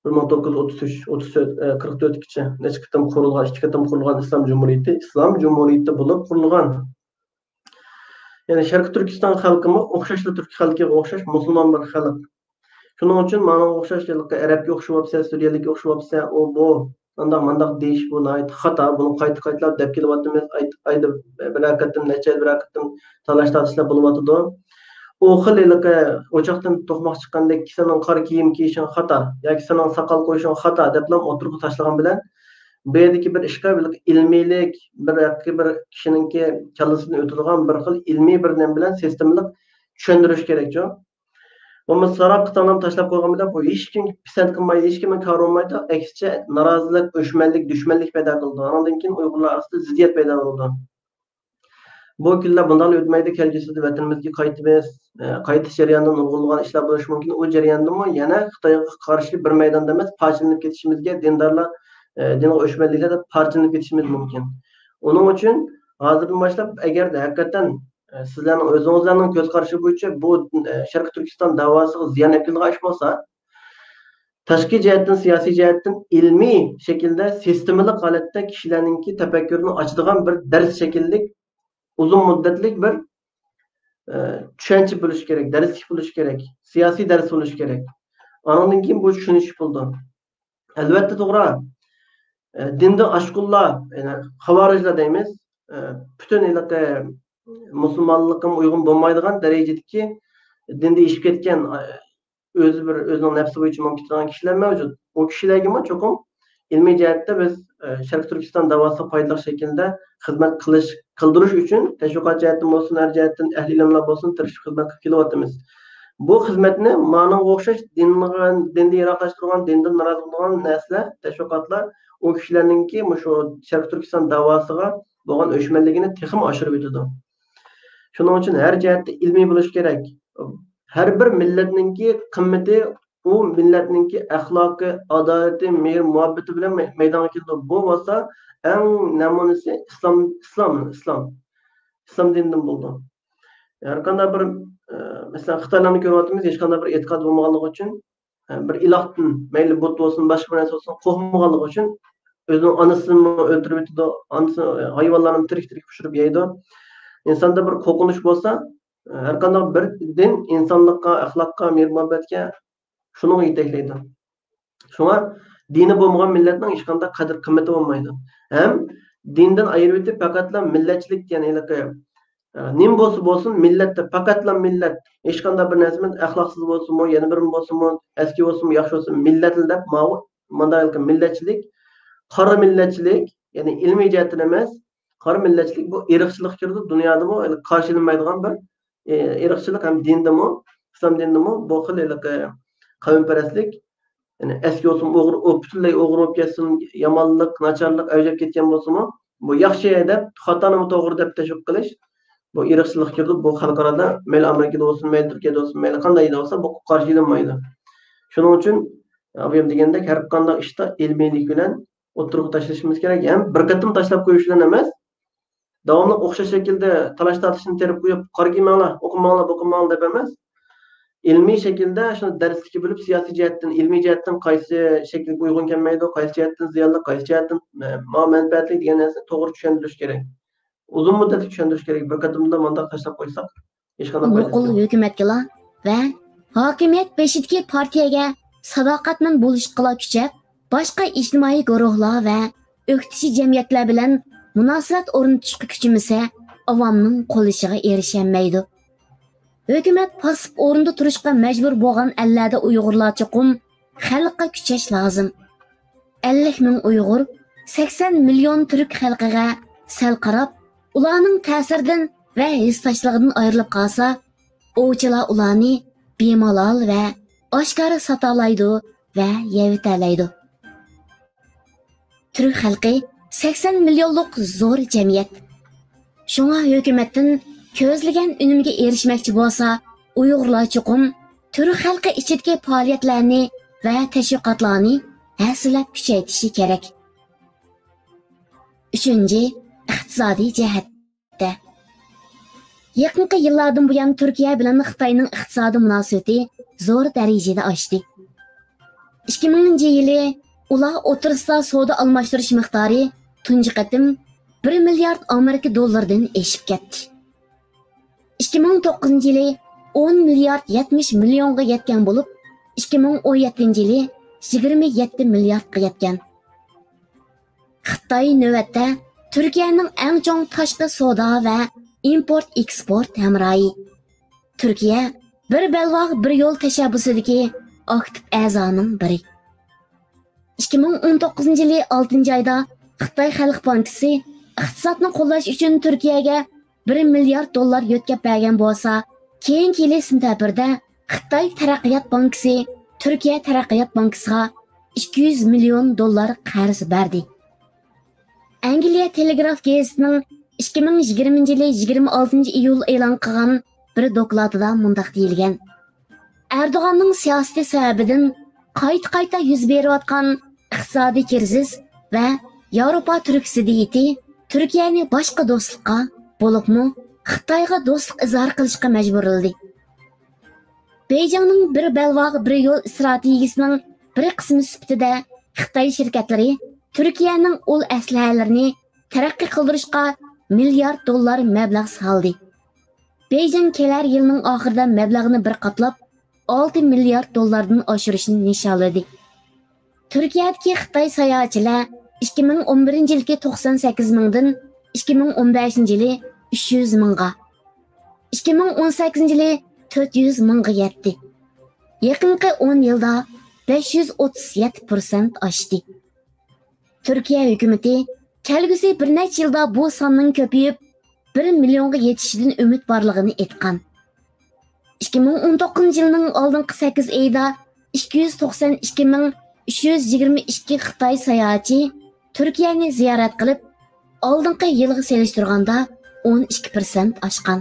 بىر مىڭ توققۇز يۈز ئوتتۇز ئۈچ، ئوتتۇز تۆت، ئە، قىرىق تۆتكىچە نەچچە قېتىم قۇرۇلغان، ئىككى قېتىم قۇرۇلغان ئىسلام جۇمھۇرىيىتى، ئىسلام جۇمھۇرىيىتى بولۇپ قۇرۇلغان. يەنى شەرقىي تۈركىستان خەلقىمۇ ئوخشاشلا تۈرك خەلقىگە ئوخشاش مۇسۇلمان بىر خەلق. شۇنىڭ ئۈچۈن ماڭا ئوخشاش ھېلىقى ئەرەبكە ئوخشىۋاپسەن، سۈرىيەلىككە ئوخشىۋاپسەن، ئۇ بۇ، ئانداق مانداق دېيىش بۇ ناھايىتى خاتا. بۇنى قايتا قايتىلاپ دەپ كېلىۋاتىمىز. ئاي-، ئايدا بىرەر قېتىم، نەچچە ئايدا بىرەر قېتىم تالاش تارتىشلار بولۇۋاتىدۇ. ئۇ خىل ھېلىقى ئوچاقتىن توقماق چىققاندەك سېنىڭ قارا كىيىم كىيىشىڭ خاتا ياكى سېنىڭ ساقال قويۇشۇڭ خاتا دەپلا ئوتتۇرىغا تاشلىغان بىلەن، بۇ يەردىكى بىر ئىشقا بىر ئىلمىيلىك، بىر ھەقىقىي بىر كىشىنىڭكى كاللىسىدىن ئۆتىدىغان بىر خىل ئىلمىي بىر نېمە بىلەن سىستېمىلىق چۈشەندۈرۈش كېرەكچۇ. بولمىسا ساراپ قىتاڭلام تاشلاپ قويغان بىلەن بۇ ھېچكىمگە پىسەنت قىلمايدۇ، ھېچكىمنىڭ كارى بولمايدۇ. ئەكسىچە نارازىلىق، ئۆچمەنلىك، دۈشمەنلىك پەيدا قىلىدۇ. ئانىڭدىن كېيىن ئۇيغۇرلار ئارىسىدا زىددىيەت پەيدا بولىدۇ. بۇ كۈنلەر بۇنداقلا ئۆتمەيدۇ، كەلگۈسىدە ۋەتىنىمىزگە قايتىمىز. ئە، قايتىش جەريانىدا نۇرغۇنلىغان ئىشلار بولۇشى مۇمكىن. ئۇ جەرياندىمۇ يەنە خىتايغا قارشى بىر مەيداندا ئەمەس، پارچىلىنىپ كېتىشىمىزگە، دىندارلار، ئە، دىنغا ئۆچمەنلىكلەردە پارچىلىنىپ كېتىشىمىز مۇمكىن. ئۇنىڭ ئۈچۈن ھازىردىن باشلاپ، ئەگەردە ھەقىقەتەن، ئە، سىزلەرنىڭ ئۆزىڭىزلەرنىڭ كۆز قارىشى بويىچە بۇ، ئە، شەرقىي تۈركىستان داۋاسىغا زىيان ئەكېلىدىغان ئىش بولسا، تاشقى جەھەتتىن، سىياسىي جەھەتتىن ئىلمىي شەكىلدە، سىستېمىلىق ھالەتتە كىشىلەرنىڭكى تەپەككۇرىنى ئاچىدىغان بىر دەرس شەكىللىك، ئۇزۇن مۇددەتلىك بىر، ئە، چۈشەنچە بولۇشى كېرەك، دەرسلىك بولۇشى كېرەك، سىياسىي دەرس بولۇشى كېرەك. ئانىڭدىن كېيىن بۇ چۈشىنىش بولىدۇ. ئەلۋەتتە توغرا، ئە، دىندىن ئاشقۇنلار، يەنى خاۋارىجلار دەيمىز، ئە، پۈتۈن ھېلىقى مۇسۇلمانلىققا ئۇيغۇن بولمايدىغان دەرىجىدىكى دىندىن ئېشىپ كەتكەن، ئە، ئۆزى بىر، ئۆزىنىڭ نەپسى بويىچە مېڭىپ كېتىدىغان كىشىلەر مەۋجۇت. ئۇ كىشىلەرگىمۇ چوقۇم ئىلمىي جەھەتتە بىز، ئە، شەرقىي تۈركىستان داۋاسىغا پايدىلىق شەكىلدە خىزمەت قىلىش، قىلدۇرۇش ئۈچۈن تەشۋىقات جەھەتتىن بولسۇن، ھەر جەھەتتىن ئەھلى ئىلىملار بولسۇن، تىرىشىپ خىزمەت قىلىپ كېلىۋاتىمىز. بۇ خىزمەتنى مانىڭغا ئوخشاش دىنغا، دىندىن يىراقلاشتۇرغان، دىندىن نارازى قىلىدىغان نەرسىلەر، تەشۋىقاتلار ئۇ كىشىلەرنىڭكى مۇشۇ شەرقىي تۈركىستان داۋاسىغا بولغان ئۆچمەنلىكىنى تېخىمۇ ئاشۇرۇۋېتىدۇ. شۇنىڭ ئۈچۈن ھەر جەھەتتە ئىلمىي بولۇش كېرەك. ھەر بىر مىللەتنىڭكى قىممىتى، ئۇ مىللەتنىڭكى ئەخلاقى، ئادالىتى، مېھىر مۇھەببىتى بىلەن مەي-، مەيدانغا كېلىدۇ. بۇ بولسا ئەڭ نەمۇنىسى ئىسلام، ئىسلام، ئىسلام، ئىسلام دىنىدىن بولىدۇ. ھەر قانداق بىر، ئە، مەسىلەن، خىتايلارنى كۆرۈۋاتىمىز، ھېچقانداق بىر ئېتىقاد بولمىغانلىقى ئۈچۈن، ئە، بىر ئىلاھتىن، مەيلى بۇت بولسۇن، باشقا بىر نەرسە بولسۇن، قورقمىغانلىقى ئۈچۈن ئۆزىنىڭ ئانىسىنىمۇ ئۆلتۈرۈپ ئۆتىدۇ، ئانىسى، ھايۋانلارنىمۇ تىرىك-تىرىك پىشۇرۇپ يەيدۇ. ئىنساندا بىر قورقۇنچ بولسا، ھەر قانداق بىر دىن ئىنسانلىققا، ئەخلاققا، مېھىر-مۇھەببەتكە شۇنىڭغا يېتەكلەيدۇ. شۇڭا دىنى بولمىغان مىللەتنىڭ ھېچقانداق قەدىر-قىممىتى بولمايدۇ. ھەم دىندىن ئايرىۋېتىپ، پەقەتلا مىللەتچىلىك دېگەن ھېلىقى، ئە، نېمە بولسا بولسۇن، مىللەتتە پەقەتلا مىللەت، ھېچقانداق بىر نەرسە ئەمەس، ئەخلاقسىز بولسىمۇ، يەنە بىرىمۇ بولسىمۇ، ئەسكى بولسىمۇ، ياخشى بولسۇن، مىللەتلا دەپ، ماۋۇ مۇنداق ھېلىقى مىللەتچىلىك، قارا مىللەتچىلىك، يەنى ئىلمىي جەھەتتىن ئەمەس، قارا مىللەتچىلىك بۇ ئىرقچىلىققا كىرىدۇ، دۇنيادىمۇ ھېلىقى قارشى ئېلىنمايدىغان بىر، ئە، ئىرقچىلىق ھەم دىندىمۇ، ئىسلام دىنىدىمۇ بۇ خىل ھېلىقى قەۋمپەرەسلىك، يەنى ئەسكى بولسىمۇ ئوغرى، ئو-، پۈتۈنلەي ئوغرى بولۇپ كەتسۇن، يامانلىق، ناچارلىق ئەۋج ئېلىپ كەتكەن بولسىمۇ، بۇ ياخشى دەپ، خاتانىمۇ توغرا دەپ تەشۋىق قىلىش، بۇ ئىرقچىلىققا كىرىدۇ. بۇ خەلقئارادا مەيلى ئامېرىكىدا بولسۇن، مەيلى تۈركىيەدە بولسۇن، مەيلى قانداق يەردە بولسا، بۇ قارشى ئېلىنمايدۇ. شۇنىڭ ئۈچۈن ئابايام دېگەندەك، ھەر قانداق ئىشتا ئىلمىيلىك بىلەن ئوتتۇرىغا تاشلىشىمىز كېرەك. ھەم بىر قېتىم تاشلاپ قويۇش بىلەن ئەمەس، داۋاملىق ئوخشاش شەكىلدە تالاش-تارتىشنى تېرىپ قويۇپ، قارا كىيىمىڭلار، ئوقۇماڭلار، بۇ قىلماڭلار دەپ ئەمەس، ئىلمىي شەكىلدە شۇنى دەرسلىككە بۆلۈپ، سىياسىي جەھەتتىن، ئىلمىي جەھەتتىن قايسى شەكىلگە ئۇيغۇن كەلمەيدۇ، قايسى جەھەتتىن زىيانلىق، قايسى جەھەتتىن، ئە، ماڭا مەنپەئەتلىك دېگەن نەرسىنى توغرا چۈشەندۈرۈش كېرەك. ئۇزۇن مۇددەتلىك چۈشەندۈرۈش كېرەك. بىر قېتىمدا مانداق تاشلاپ قويساق، ھېچقانداق پايدىسى يوق. ھۆكۈمەتكىلا ۋە ھاكىمىيەت بېشىدىكى پارتىيەگە ساداقەتمەن بولۇشقىلا كۈچەپ، باشقا ئىجتىمائىي گۇرۇھلار ۋە ئۆكتىچى جەمئىيەتلەر بىلەن مۇناسىۋەت ئورنىتىشقا كۈچىمىسە، ئاۋامنىڭ قوللىشىغا ئېرىشەلمەيدۇ. ھۆكۈمەت پاسسىپ ئورۇندا تۇرۇشقا مەجبۇر بولغان ئەللەردە ئۇيغۇرلار چوقۇم خەلققە كۈچەش لازىم. ئەللىك مىڭ ئۇيغۇر سەكسەن مىليون تۈرك خەلقىگە سەل قاراپ، ئۇلارنىڭ تەسىرىدىن ۋە ھېسداشلىقىدىن ئايرىلىپ قالسا، ئوۋچىلار ئۇلارنى بىمالال ۋە ئاشكارا ساتالايدۇ ۋە يەۋېتەلەيدۇ. تۈرك خەلقى سەكسەن مىليونلۇق زور جەمئىيەت. شۇڭا ھۆكۈمەتتىن كۆزلىگەن ئۈنۈمگە ئېرىشمەكچى بولسا، ئۇيغۇرلار چوقۇم تۈرك خەلقى ئىچىدىكى پائالىيەتلەرنى ۋە تەشۋىقاتلارنى ھەسسىلەپ كۈچەيتىشى كېرەك. ئۈچىنچى، ئىقتىسادىي جەھەتتە. يېقىنقى يىللاردىن بۇيان تۈركىيە بىلەن خىتاينىڭ ئىقتىسادىي مۇناسىۋىتى زور دەرىجىدە ئاشتى. ئىككى مىڭىنچى يىلى ئۇلار ئوتتۇرىسىدا سودا ئالماشتۇرۇش مىقدارى تۇنجى قېتىم بىر مىليارد ئامېرىكا دوللىرىدىن ئېشىپ كەتتى. ئىككى مىڭ توققۇزىنچى يىلى ئون مىليارد يەتمىش مىليونغا يەتكەن بولۇپ، ئىككى مىڭ ئون يەتتىنچى يىلى يىگىرمە يەتتە مىلياردقا يەتكەن. خىتاي نۆۋەتتە تۈركىيەنىڭ ئەڭ چوڭ تاشقى سودا ۋە ئىمپورت ئېكسپورت ھەمراھى. تۈركىيە بىر بەلباغ بىر يول تەشەببۇسىدىكى ئاكتىپ ئەزانىڭ بىرى. ئىككى مىڭ ئون توققۇزىنچى يىلى ئالتىنچى ئايدا خىتاي خەلق بانكىسى ئىقتىسادنى قوللاش ئۈچۈن تۈركىيەگە بىر مىليارد دوللار يۆتكەپ بەرگەن بولسا، كېيىنكى يىلى سېنتەبىردە خىتاي تەرەققىيات بانكىسى تۈركىيە تەرەققىيات بانكىسىغا ئىككى يۈز مىليون دوللار قەرز بەردى. ئەنگلىيە تېلېگراف گېزىتىنىڭ ئىككى مىڭ يىگىرمىنچى يىلى يىگىرمە ئالتىنچى ئىيۇل ئېلان قىلغان بىر دوكلاتىدا مۇنداق دېيىلگەن: ئەردوغاننىڭ سىياسىتى سەۋەبىدىن قايتا-قايتا يۈز بېرىۋاتقان ئىقتىسادىي كىرىزىس ۋە ياۋروپا تۈرك زىددىيىتى تۈركىيەنى باشقا دوستلۇققا، بولۇپمۇ خىتايغا دوستلۇق ئىزھار قىلىشقا مەجبۇرلىدى. بېيجىڭنىڭ بىر بەلباغ بىر يول ئىستراتېگىيىسىنىڭ بىر قىسمى سۈپىتىدە خىتاي شىركەتلىرى تۈركىيەنىڭ ئۇل ئەسلىھەلىرىنى تەرەققىي قىلدۇرۇشقا مىليارد دوللار مەبلەغ سالدى. بېيجىڭ كېلەر يىلنىڭ ئاخىرىدا مەبلەغنى بىر قاتلاپ ئالتە مىليارد دوللاردىن ئاشۇرۇشنى نىشانلىدى. تۈركىيەدىكى خىتاي ساياھەتچىلەر ئىككى مىڭ ئون بىرىنچى يىلقى توقسان سەككىز مىڭدىن ئىككى مىڭ ئون بەشىنچى يىلى ئۈچ يۈز مىڭغا، ئىككى مىڭ ئون سەككىزىنچى يىلى تۆت يۈز مىڭغا يەتتى. يېقىنقى ئون يىلدا بەش يۈز ئوتتۇز يەتتە پىرسەنت ئاشتى. تۈركىيە ھۆكۈمىتى كەلگۈسى بىر نەچچە يىلدا بۇ ساننىڭ كۆپىيىپ، بىر مىليونغا يېتىشىدىن ئۈمىد بارلىقىنى ئېيتقان. ئىككى مىڭ ئون توققۇزىنچى يىلنىڭ ئالدىنقى سەككىز ئېيىدا ئىككى يۈز توقسان ئىككى مىڭ ئۈچ يۈز يىگىرمە ئىككى خىتاي ساياھەتچى تۈركىيەنى زىيارەت قىلىپ، ئالدىنقى يىلغا سېلىشتۇرغاندا ئون ئىككى پىرسەنت ئاشقان.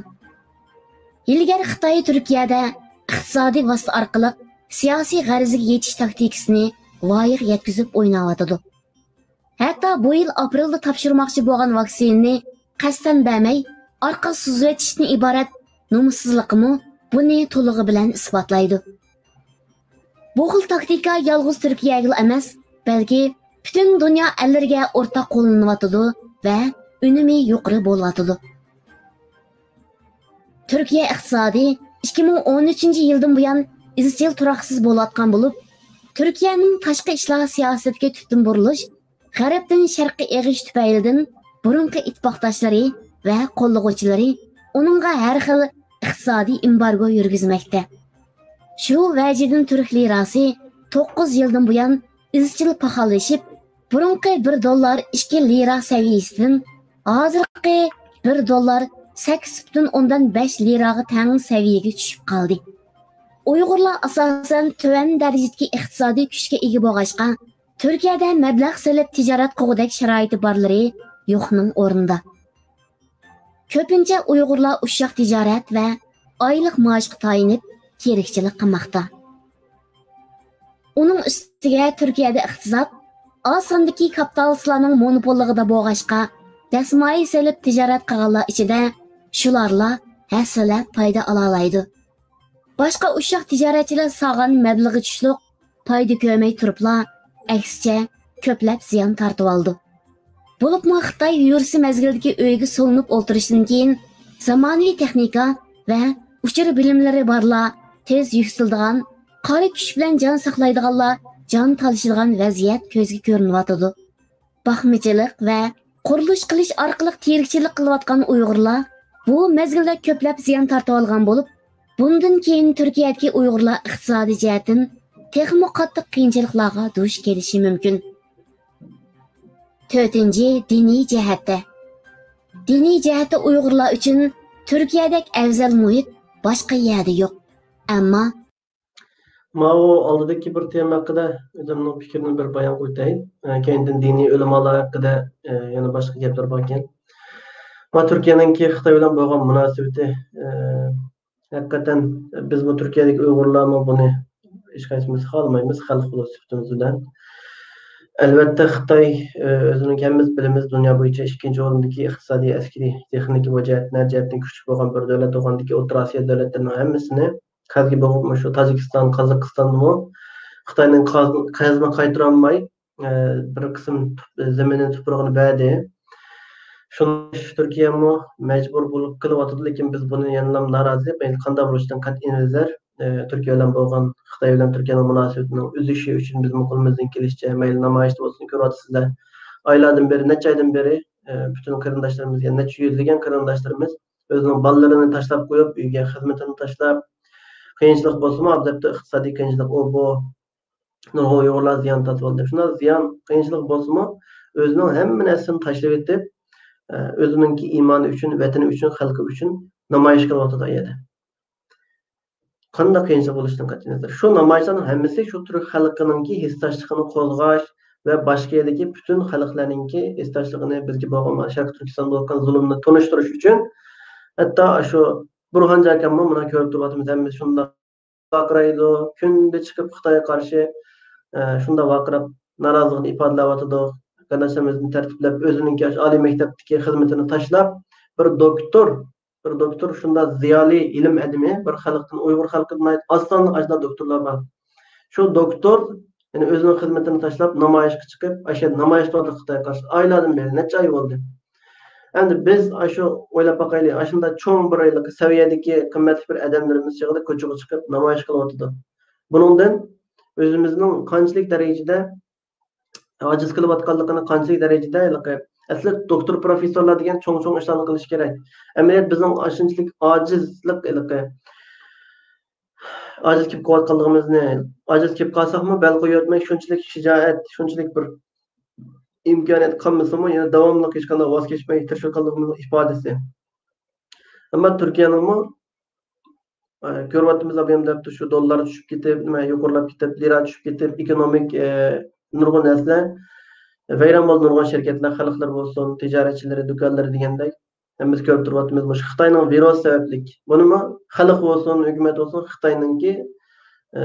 ھىيلىگەر خىتاي تۈركىيەدە ئىقتىسادىي ۋاسىتە ئارقىلىق سىياسىي غەرىزىگە يېتىش تاكتىكىسىنى لايىق يەتكۈزۈپ ئويناۋاتىدۇ. ھەتتا بۇ يىل ئاپرېلدا تاپشۇرماقچى بولغان ۋاكسىنىنى قەستەن بەرمەي، ئارقا سوزۇۋېتىشتىن ئىبارەت نومۇسسىزلىقىمۇ بۇنى تولۇقى بىلەن ئىسپاتلايدۇ. بۇ خىل تاكتىكا يالغۇز تۈركىيەگىلا ئەمەس، بەلكى پۈتۈن دۇنيا ئەللىرىگە ئورتاق قوللىنىۋاتىدۇ ۋە ئۈنۈمى يۇقىرى بولۇۋاتىدۇ. تۈركىيە ئىقتىسادى ئىككى مىڭ ئون ئۈچىنچى يىلدىن بۇيان ئىزچىل تۇراقسىز بولۇۋاتقان بولۇپ، تۈركىيەنىڭ تاشقى ئىشلار سىياسىتىدىكى تۈپتىن بۇرۇلۇش، غەربتىن شەرققە ئېغىش تۈپەيلىدىن بۇرۇنقى ئىتتىپاقداشلىرى ۋە قوللىغۇچىلىرى ئۇنىڭغا ھەر خىل ئىقتىسادىي ئېمبارگو يۈرگۈزمەكتە. شۇ ۋەجىدىن تۈرك لىراسى توققۇز يىلدىن بۇيان ئىزچىل پاخاللىشىپ، بۇرۇنقى بىر دوللار ئىككى لىرا سەۋىيەسىدىن ھازىرقى بىر دوللار سەككىز پۈتۈن ئوندىن بەش لىراغا تەڭ سەۋىيەگە چۈشۈپ قالدى. ئۇيغۇرلار ئاساسەن تۆۋەن دەرىجىدىكى ئىقتىسادىي كۈچكە ئىگە بولغاچقا، تۈركىيەدە مەبلەغ سېلىپ تىجارەت قىلغۇدەك شارائىتى بارلىرى يوقنىڭ ئورنىدا. كۆپىنچە ئۇيغۇرلار ئۇششاق تىجارەت ۋە ئايلىق مائاشقا تايىنىپ تىرىكچىلىك قىلماقتا. ئۇنىڭ ئۈستىگە تۈركىيەدە ئىقتىساد ئاز ساندىكى كاپىتالىستلارنىڭ مونوپوللۇقىدا بولغاچقا، دەسمايە سېلىپ تىجارەت قىلغانلار ئىچىدە شۇلارلا ھەسسىلەپ پايدا ئالالايدۇ. باشقا ئۇششاق تىجارەتچىلەر سالغان مەبلىغى چۈشلۈق پايدا كۆرمەي تۇرۇپلا، ئەكسىچە، كۆپلەپ زىيان تارتىۋالىدۇ. بولۇپمۇ خىتاي يۈرۈشى مەزگىلدىكى ئۆيگە سولىنىپ ئولتۇرۇشتىن كېيىن، زامانىۋى تېخنىكا ۋە ئۇچۇر بىلىملىرى بارلار تېز يۈكسىلىدىغان، قارا كۈچ بىلەن جان ساقلايدىغانلار جان تالىشىدىغان ۋەزىيەت كۆزگە كۆرۈنۈۋاتىدۇ. باقمىچىلىق ۋە قۇرۇلۇش قىلىش ئارقىلىق تىرىكچىلىك قىلىۋاتقان ئۇيغۇرلار بۇ مەزگىلدە كۆپلەپ زىيان تارتىۋالغان بولۇپ، بۇندىن كېيىن تۈركىيەدىكى ئۇيغۇرلار ئىقتىسادىي جەھەتتىن تېخىمۇ قاتتىق قىيىنچىلىقلارغا دۇچ كېلىشى مۇمكىن. تۆتىنچى، دىنىي جەھەتتە. دىنىي جەھەتتە ئۇيغۇرلار ئۈچۈن تۈركىيەدەك ئەۋزەل مۇھىت باشقا يەردە يوق. ئەمما ماۋۇ ئالدىدىكى بىر تېما ھەققىدە ئۆزۈمنىڭ پىكرىنى بىر بايان قىلىپ ئۆتەي. ئە، كەينىدىن دىنىي ئۆلىمالار ھەققىدە، ئە، يەنە باشقا گەپلەر باركەن. ما تۈركىيەنىڭكى خىتاي بىلەن بولغان مۇناسىۋىتى، ئە، ھەقىقەتەن بىزمۇ تۈركىيەدىكى ئۇيغۇرلارمۇ بۇنى ھېچقايسىمىز خالىمايمىز، خەلق بولۇش سۈپىتىمىز بىلەن. ئەلۋەتتە، خىتاي، ئە، ئۆزىنىڭ ھەممىمىز بىلىمىز، دۇنيا بويىچە ئىككىنچى ئورۇندىكى ئىقتىسادىي، ئەسكىرىي، تېخنىكا ۋە جەھەتتىن، ھەر جەھەتتىن كۈچلۈك بولغان بىر دۆلەت، ئوغاندىكى ئوتتۇرا ئاسىيا دۆلەتلىرىنىڭ ھەممىسىنى، قەرزگە بوغۇپ، مۇشۇ تاجىكىستان، قازاقىستانمۇ خىتاينىڭ قەرز-، قەرزىنى قايتۇرالماي، ئە، بىر قىسىم تۇپ-، زېمىنىنى تۇپرىقىنى بەردى. شۇڭا تۈركىيەمۇ مەجبۇر بولۇپ قېلىۋاتىدۇ، لېكىن بىز بۇنى يەنىلا نارازى، قانداق بولۇشىدىن قەتئىينەزەر، ئە، تۈركىيە بىلەن بولغان، خىتاي بىلەن تۈركىيەنىڭ مۇناسىۋىتىنىڭ ئۈزۈشى ئۈچۈن بىزمۇ قولىمىزدىن كېلىشىچە، مەيلى نامايىشتا بولسۇن، كۆرۈۋاتىسىزلەر. ئايلاردىن بېرى، نەچچە ئايدىن بېرى، ئە، پۈتۈن قېرىنداشلىرىمىز، يەنە نەچچە يۈزلىگەن قېرىنداشلىرىمىز ئۆزىنىڭ بالىلىرىنى تاشلاپ قويۇپ، ئۆيگە خىزمىتىنى تاشلاپ، قىيىنچىلىق بولسىمۇ، ئادەتتە ئىقتىسادىي قىيىنچىلىق، ئۇ بۇ، نۇرغۇن ئۇيغۇرلار زىيان تارتىۋالدى. شۇنداق زىيان، قىيىنچىلىق بولسىمۇ، ئۆزىنىڭ ھەممە نەرسىسىنى تاشلىۋېتىپ، ئە، ئۆزىنىڭكى ئىمانى ئۈچۈن، ۋەتىنى ئۈچۈن، خەلقى ئۈچۈن نامايىش قىلىۋاتىدۇ ئۇ يەردە. قانداق قىيىنچىلىق بولۇشىدىن قەتئىينەزەر، شۇ نامايىشلارنىڭ ھەممىسى شۇ تۈرك خەلقىنىڭكى ھېسداشلىقىنى قوزغاش ۋە باشقا يەردىكى پۈتۈن خەلقلەرنىڭكى ھېسداشلىقىنى، بىزگە بولغان، شەرقىي تۈركىستاندا بولۇۋاتقان زۇلۇمنى تونۇشتۇرۇش ئۈچۈن، ھەتتا شۇ بۇرھان جاكەنمۇ، مانا، كۆرۈپ تۇرۇۋاتىمىز، ھەممىسى شۇنداق ۋارقىرايدۇ، كۈندە چىقىپ خىتايغا قارشى، ئە، شۇنداق ۋارقىراپ نارازىلىقىنى ئىپادىلەۋاتىدۇ. قېرىنداشلىرىمىزنى تەرتىپلەپ، ئۆزىنىڭكى ئاشۇ ئالىي مەكتەپتىكى خىزمىتىنى تاشلاپ، بىر دوكتور، بىر دوكتور، شۇنداق زىيالىي ئىلىم ئادىمى، بىر خەلقتىن، ئۇيغۇر خەلقىدىن ناھايىتى ئاز سانلىق ئاشۇنداق دوكتورلار بار. شۇ دوكتور، يەنى ئۆزىنىڭ خىزمىتىنى تاشلاپ، نامايىشقا چىقىپ، ئاشۇ يەردە نامايىش قىلىۋاتىدۇ خىتايغا قارشى. ئايلاردىن بېرى، نەچچە ئاي بولدى. ئەمدى بىز ئاشۇ، ئويلاپ باقايلى، ئاشۇنداق چوڭ بىر سەۋىيەدىكى قىممەتلىك بىر ئادەملىرىمىز چېغىدا كوچىغا چىقىپ نامايىش قىلىۋاتىدۇ. بۇنىڭدىن ئۆزىمىزنىڭ قانچىلىك دەرىجىدە ئاجىز قېلىۋاتقانلىقىنى، قانچىلىك دەرىجىدە ھېلىقى، ئەسلى دوكتور، پروفېسسورلار دېگەن چوڭ-چوڭ ئىشلارنى قىلىشى كېرەك. ئەمەلىيەت بىزنىڭ ئاشۇنچىلىك ئاجىزلىق ھېلىقى. ئاجىز كېلىپ قېلىۋاتقانلىقىمىزنى، ئاجىز كېلىپ قالساقمۇ، بەل قويۇۋەتمەي، شۇنچىلىك شىجائەت، شۇنچىلىك بىر ئىمكانىيەت قالمىسىمۇ، يەنە داۋاملىق ھېچقانداق ۋاز كەچمەي تىرىشىۋاتقانلىقىمىزنىڭ ئىپادىسى. ئەمما تۈركىيەنىڭمۇ ئە، كۆرۈۋاتىمىز، ئابايام دەپتۇ، شۇ دوللار چۈشۈپ كېتىپ، نېمە، يۇقىرىلاپ كېتىپ، لىرا چۈشۈپ كېتىپ، ئېكونومىك، ئە، نۇرغۇن نەرسىلەر ۋەيران بولدى، نۇرغۇن شىركەتلەر، خەلقلەر بولسۇن، تىجارەتچىلىرى، دۇكانلىرى دېگەندەك. ھەممىمىز كۆرۈپ تۇرۇۋاتىمىز، مۇشۇ خىتاينىڭ ۋىرۇسى سەۋەبلىك. بۇنىمۇ خەلق بولسۇن، ھۆكۈمەت بولسۇن، خىتاينىڭكى، ئە،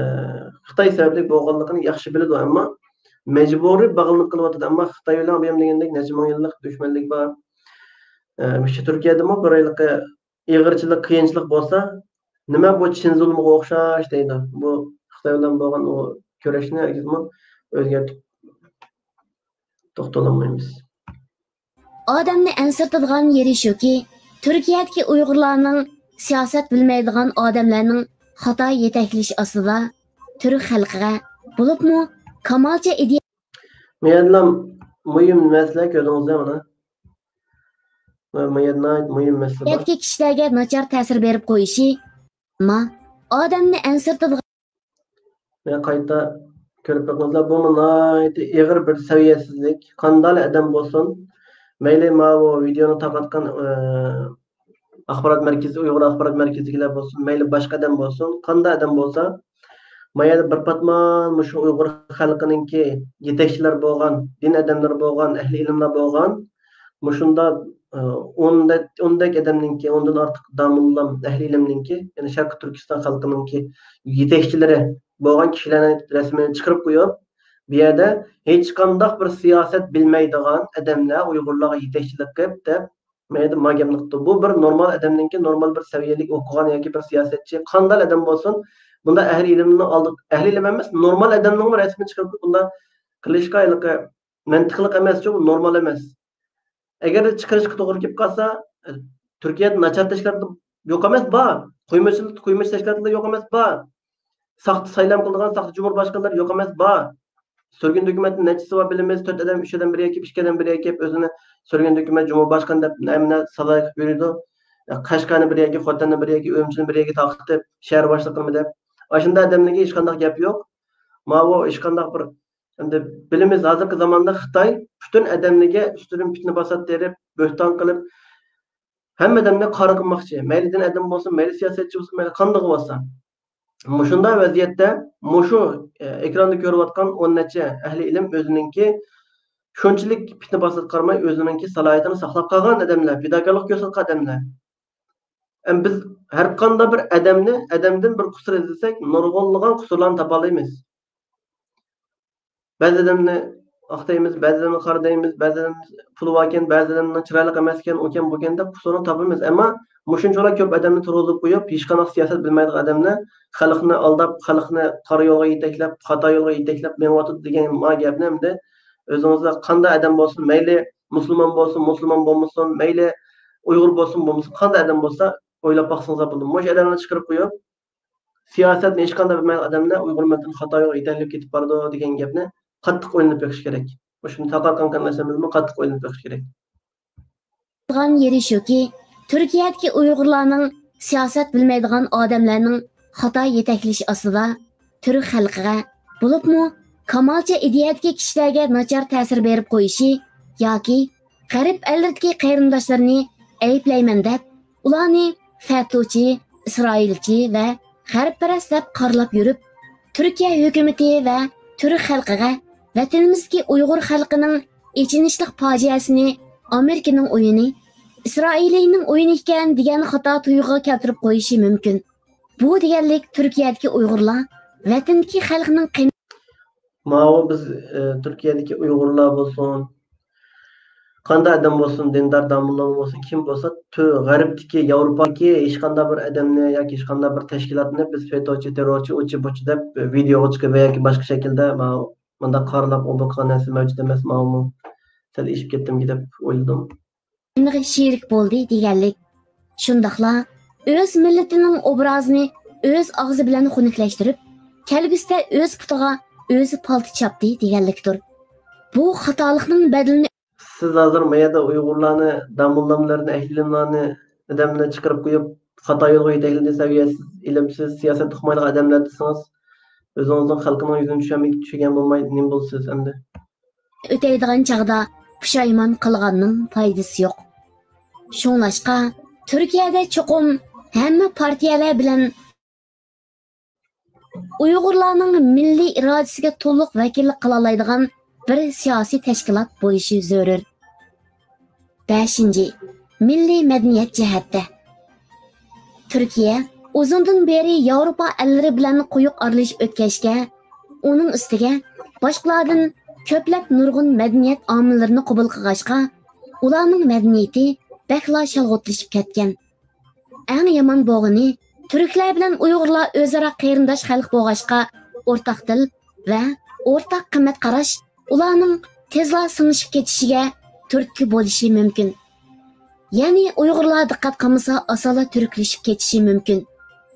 خىتاي سەۋەبلىك بولغانلىقىنى ياخشى بىلىدۇ، ئەمما مەجبۇرىي باغلىنىپ قېلىۋاتىدۇ. ئەمما خىتاي بىلەن بۇيام دېگەندەك نەچچە مىڭ يىللىق دۈشمەنلىك بار. ئە، مۇشۇ تۈركىيەدىمۇ بىر ھېلىقى ئېغىرچىلىق، قىيىنچىلىق بولسا، نېمە بۇ چىن زۇلۇمغا ئوخشاش دەيدۇ. بۇ خىتاي بىلەن بولغان ئۇ كۈرەشنى ھەرگىزمۇ ئۆزگەرتىپ توختىلالمايمىز. ئادەمنى ئەنسىرىتىدىغان يېرى شۇكى، تۈركىيەدىكى ئۇيغۇرلارنىڭ سىياسەت بىلمەيدىغان ئادەملەرنىڭ خاتا يېتەكلىشى ئاستىدا تۈرك خەلقىگە، بولۇپمۇ كامالچە ئىدىيە مۇيەدلام مۇھىم مەسىلە كۆزىڭىزدە مانا. مۇيەدنا مۇھىم مەسىلە بار. كىشىلەرگە ناچار تەسىر بېرىپ قويۇشى، ئەمما ئادەمنى ئەنسىرىتىدىغان. مەن قايتا كۆرۈپ بېقىڭلار، بۇمۇ ناھايىتى ئېغىر بىر سەۋىيەسىزلىك. قانداق ئادەم بولسۇن، مەيلى ماۋۇ ۋىدېونى تارقاتقان، ئە، ئاخبارات مەركىزى، ئۇيغۇر ئاخبارات مەركىزىدىكىلەر بولسۇن، مەيلى باشقا ئادەم بولسۇن، قانداق ئادەم بولسا، ما يەردە بىر پاتمان مۇشۇ ئۇيغۇر خەلقىنىڭكى يېتەكچىلەر بولغان، دىن ئادەملىرى بولغان، ئەھلى ئىلىملار بولغان، مۇشۇنداق، ئە، ئوندەك، ئوندەك ئادەمنىڭكى، ئوندىن ئارتۇق داموللام، ئەھلى ئىلىمنىڭكى، يەنى شەرقىي تۈركىستان خەلقىنىڭكى يېتەكچىلىرى بولغان كىشىلەرنىڭ رەسىمىنى چىقىرىپ قويۇپ، بۇ يەردە ھېچقانداق بىر سىياسەت بىلمەيدىغان ئادەملەر ئۇيغۇرلارغا يېتەكچىلىك قىلىپ دەپ، ما يەردە ما گەپنى قىپتۇ. بۇ بىر نورمال ئادەمنىڭكى، نورمال بىر سەۋىيەلىك ئوقۇغان ياكى بىر سىياسەتچى، قانداق ئادەم بولسۇن، بۇنداق ئەھلى ئىلىمنىڭ ئالدى، ئەھلى ئىلىم ئەمەس، نورمال ئادەمنىڭمۇ رەسىمىنى چىقىرىپ بۇنداق قىلىشقا ھېلىقى مەنتىقلىق ئەمەسچۇ، بۇ نورمال ئەمەس. ئەگەر چىقىرىشقا توغرا كېلىپ قالسا، تۈركىيەدە ناچار تەشكىلات يوق ئەمەس، بار. قۇيمىش، قۇيمىش تەشكىلاتلار يوق ئەمەس، بار. ساختا سايلام قىلىدىغان ساختا جۇمھۇر باشقانلار يوق ئەمەس، بار. سۈرگۈن ھۆكۈمەتنىڭ نەچچىسى بار بىلىمىز، تۆت ئادەم، ئۈچ ئادەم بىر يەكىپ، ئىككى ئادەم بىر يەكىپ، ئۆزىنى سۈرگۈن ھۆكۈمەت جۇمھۇر باشقان دەپ نەمنە سالاي قىلىپ يۈرىدۇ. قەشقەرنى بىر يەككە، خوتەننى بىر يەككە، ئۈرۈمچىنى بىر يەككە تارقىتىپ، شەھەر باشلىقىمۇ دەپ. ئاشۇنداق ئادەملەرگە ھېچقانداق گەپ يوق. ماۋۇ ھېچقانداق بىر، ئەمدى بىلىمىز، ھازىرقى زاماندا خىتاي پۈتۈن ئادەملەرگە ئۈستىدىن پىتنە پاسات تېرىپ، بۆھتان قىلىپ، ھەممە ئادەمنى قارا قىلماقچى. مەيلى دىن ئادەم بولسۇن، مەيلى سىياسەتچى بولسۇن، مەيلى قاندىقى بولسا. مۇشۇنداق ۋەزىيەتتە مۇشۇ، ئە، ئېكراندا كۆرۈۋاتقان ئون نەچچە ئەھلى ئىلىم ئۆزىنىڭكى شۇنچىلىك پىتنە پاساتقا قارىماي ئۆزىنىڭكى سالاھىيىتىنى ساقلاپ قالغان ئادەملەر، پىداكارلىق كۆرسەتكەن ئادەملەر. ئەم، بىز ھەر قانداق بىر ئادەمنى، ئادەمدىن بىر قۇسۇر ئىزدىسەك، نۇرغۇنلىغان قۇسۇرلارنى تاپالايمىز. بەزى ئادەمنى ئاق دەيمىز، بەزى ئادەمنى قارا دەيمىز، بەزى ئادەم پۇلى باركەن، بەزى ئادەمنىڭ چىرايلىق ئەمەسكەن، ئۇكەن، بۇكەن دەپ قۇسۇرنى تاپىمىز. ئەمما مۇشۇنچىلا كۆپ ئادەمنى تۇرغۇزۇپ قويۇپ، ھېچقانداق سىياسەت بىلمەيدىغان ئادەمنى خەلقنى ئالداپ، خەلقنى قارا يولغا يېتەكلەپ، خاتا يولغا يېتەكلەپ مېڭىۋاتىدۇ دېگەن ما گەپنى ئەمدى ئۆزىڭىزلەر قانداق ئادەم بولسۇن، مەيلى مۇسۇلمان بولسۇن، مۇسۇلمان بولمىسۇن، مەيلى ئۇيغۇر بولسۇن، بولمىسۇن، قانداق ئادەم بولسا ئويلاپ باقسىڭىزلار بولىدۇ. مۇشۇ ئادەملەرنى چىقىرىپ قويۇپ، سىياسەتنى ھېچقانداق بىلمەيدىغان ئادەملەر ئۇيغۇر مىللىتىنى خاتا يولغا يېتەكلەپ كېتىپ بارىدۇ دېگەن گەپنى قاتتىق ئويلىنىپ بېقىش كېرەك. مۇشۇنى تارقاتقان قېرىنداشلىرىمىزمۇ قاتتىق ئويلىنىپ بېقىش كېرەك. قىلغان يېرى شۇكى، تۈركىيەدىكى ئۇيغۇرلارنىڭ سىياسەت بىلمەيدىغان ئادەملەرنىڭ خاتا يېتەكلىشى ئاستىدا تۈرك خەلقىگە، بولۇپمۇ كامالچە ئىدىيەدىكى كىشىلەرگە ناچار تەسىر بېرىپ قويۇشى ياكى غەرب ئەللىرىدىكى قېرىنداشلىرىنى ئەيىبلەيمەن دەپ، ئۇلارنى فەتۇچى، ئىسرائىلچى ۋە غەربپەرەس دەپ قارىلاپ يۈرۈپ، تۈركىيە ھۆكۈمىتى ۋە تۈرك خەلقىگە ۋەتىنىمىزدىكى ئۇيغۇر خەلقىنىڭ ئېچىنىشلىق پاجىئەسىنى ئامېرىكىنىڭ ئويۇنى، ئىسرائىلىينىڭ ئويۇنى ئىكەن دېگەن خاتا تۇيغۇغا كەلتۈرۈپ قويۇشى مۇمكىن. بۇ دېگەنلىك تۈركىيەدىكى ئۇيغۇرلار ۋەتىنىدىكى خەلقنىڭ قېنى. ماۋۇ بىز، ئى، تۈركىيەدىكى ئۇيغۇرلار بولسۇن، قانداق ئادەم بولسۇن، دىندار داموللام بولسۇن، كىم بولسا، تۈ-، غەربتىكى، ياۋروپادىكى ھېچقانداق بىر ئادەمنى ياكى ھېچقانداق بىر تەشكىلاتنى بىز فېتوچى، تېررورچى، ئۇچى، بۇچى دەپ ۋىدېئوغا چىقىپ ياكى باشقا شەكىلدە ماۋۇ مۇنداق قارىلاپ ئوبۇ قىلغان نەرسە مەۋجۇت ئەمەس، ماۋۇمۇ سەل ئېشىپ كەتتىمكى دەپ ئويلىدىم. شېرىك بولدى دېگەنلىك. شۇنداقلا ئۆز مىللىتىنىڭ ئوبرازىنى ئۆز ئاغزى بىلەن خۇنۈكلەشتۈرۈپ، كەلگۈسىدە ئۆز پۇتىغا ئۆزى پالتا چاپتى دېگەنلىكتۇر. بۇ خاتالىقنىڭ بەدىلىنى سىز ھازىر ما يەردە ئۇيغۇرلارنى، داموللاملارنى، ئەھلى ئىلىملارنى، ئادەمنى چىقىرىپ قويۇپ، خاتا يولغا يېتەكلىدى، سەۋىيەسىز، ئىلىمسىز، سىياسەت ئۇقمايدىغان ئادەملەر دېسىڭىز، ئۆزىڭىزنىڭ خەلقىنىڭ يۈزىنى چۈشەنمەي، چۈشەنگەن بولماي نېمە بولىسىز ئەمدى؟ ئۆتەيدىغان چاغدا پۇشايمان قىلغاننىڭ پايدىسى يوق. شۇڭلاشقا، تۈركىيەدە چوقۇم ھەممە پارتىيەلەر بىلەن ئۇيغۇرلارنىڭ مىللىي ئىرادىسىگە تولۇق ۋەكىللىك قىلالايدىغان بىر سىياسىي تەشكىلات بولۇشى زۆرۈر. بەشىنچى، مىللىي مەدەنىيەت جەھەتتە. تۈركىيە ئۇزۇندىن بېرى ياۋروپا ئەللىرى بىلەن قويۇق ئارىلىشىپ ئۆتكەچكە، ئۇنىڭ ئۈستىگە باشقىلاردىن كۆپلەپ نۇرغۇن مەدەنىيەت ئامىللىرىنى قوبۇل قىلغاچقا، ئۇلارنىڭ مەدەنىيىتى بەكلا شالغۇتلىشىپ كەتكەن. ئەڭ يامان بولغىنى، تۈركلەر بىلەن ئۇيغۇرلار ئۆزئارا قېرىنداش خەلق بولغاچقا، ئورتاق تىل ۋە ئورتاق قىممەت قاراش ئۇلارنىڭ تېزلا سىڭىشىپ كېتىشىگە تۈرتكە بولۇشى مۇمكىن. يەنى ئۇيغۇرلار دىققەت قىلمىسا ئاسانلا تۈركلىشىپ كېتىشى مۇمكىن.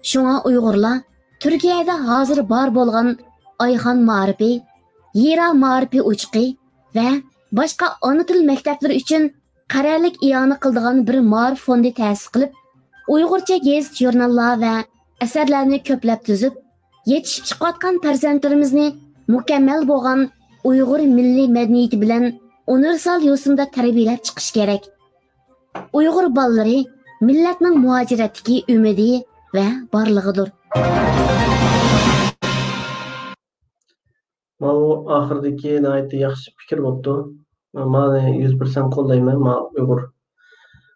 شۇڭا ئۇيغۇرلار تۈركىيەدە ھازىر بار بولغان ئايخان مائارىپى، ھىرا مائارىپى ئوچىقى ۋە باشقا ئانا تىل مەكتەپلىرى ئۈچۈن قەرەللىك ئىئانە قىلىدىغان بىر مائارىپ فوندى تەسىس قىلىپ، ئۇيغۇرچە گېزىت-ژۇرناللار ۋە ئەسەرلەرنى كۆپلەپ تۈزۈپ، يېتىشىپ چىقىۋاتقان پەرزەنتلىرىمىزنى مۇكەممەل بولغان ئۇيغۇر مىللىي مەدەنىيىتى بىلەن ئۇنىۋېرسال يوسۇندا تەربىيەلەپ چىقىش كېرەك. ئۇيغۇر بالىلىرى مىللەتنىڭ مۇھاجىرەتتىكى ئۈمىدى ۋە بارلىقىدۇر. ماۋۇ ئاخىرىدىكى ناھايىتى ياخشى پىكىر بوپتۇ. مانى يۈز پىرسەنت قوللايمەن. ما ئۇيغۇر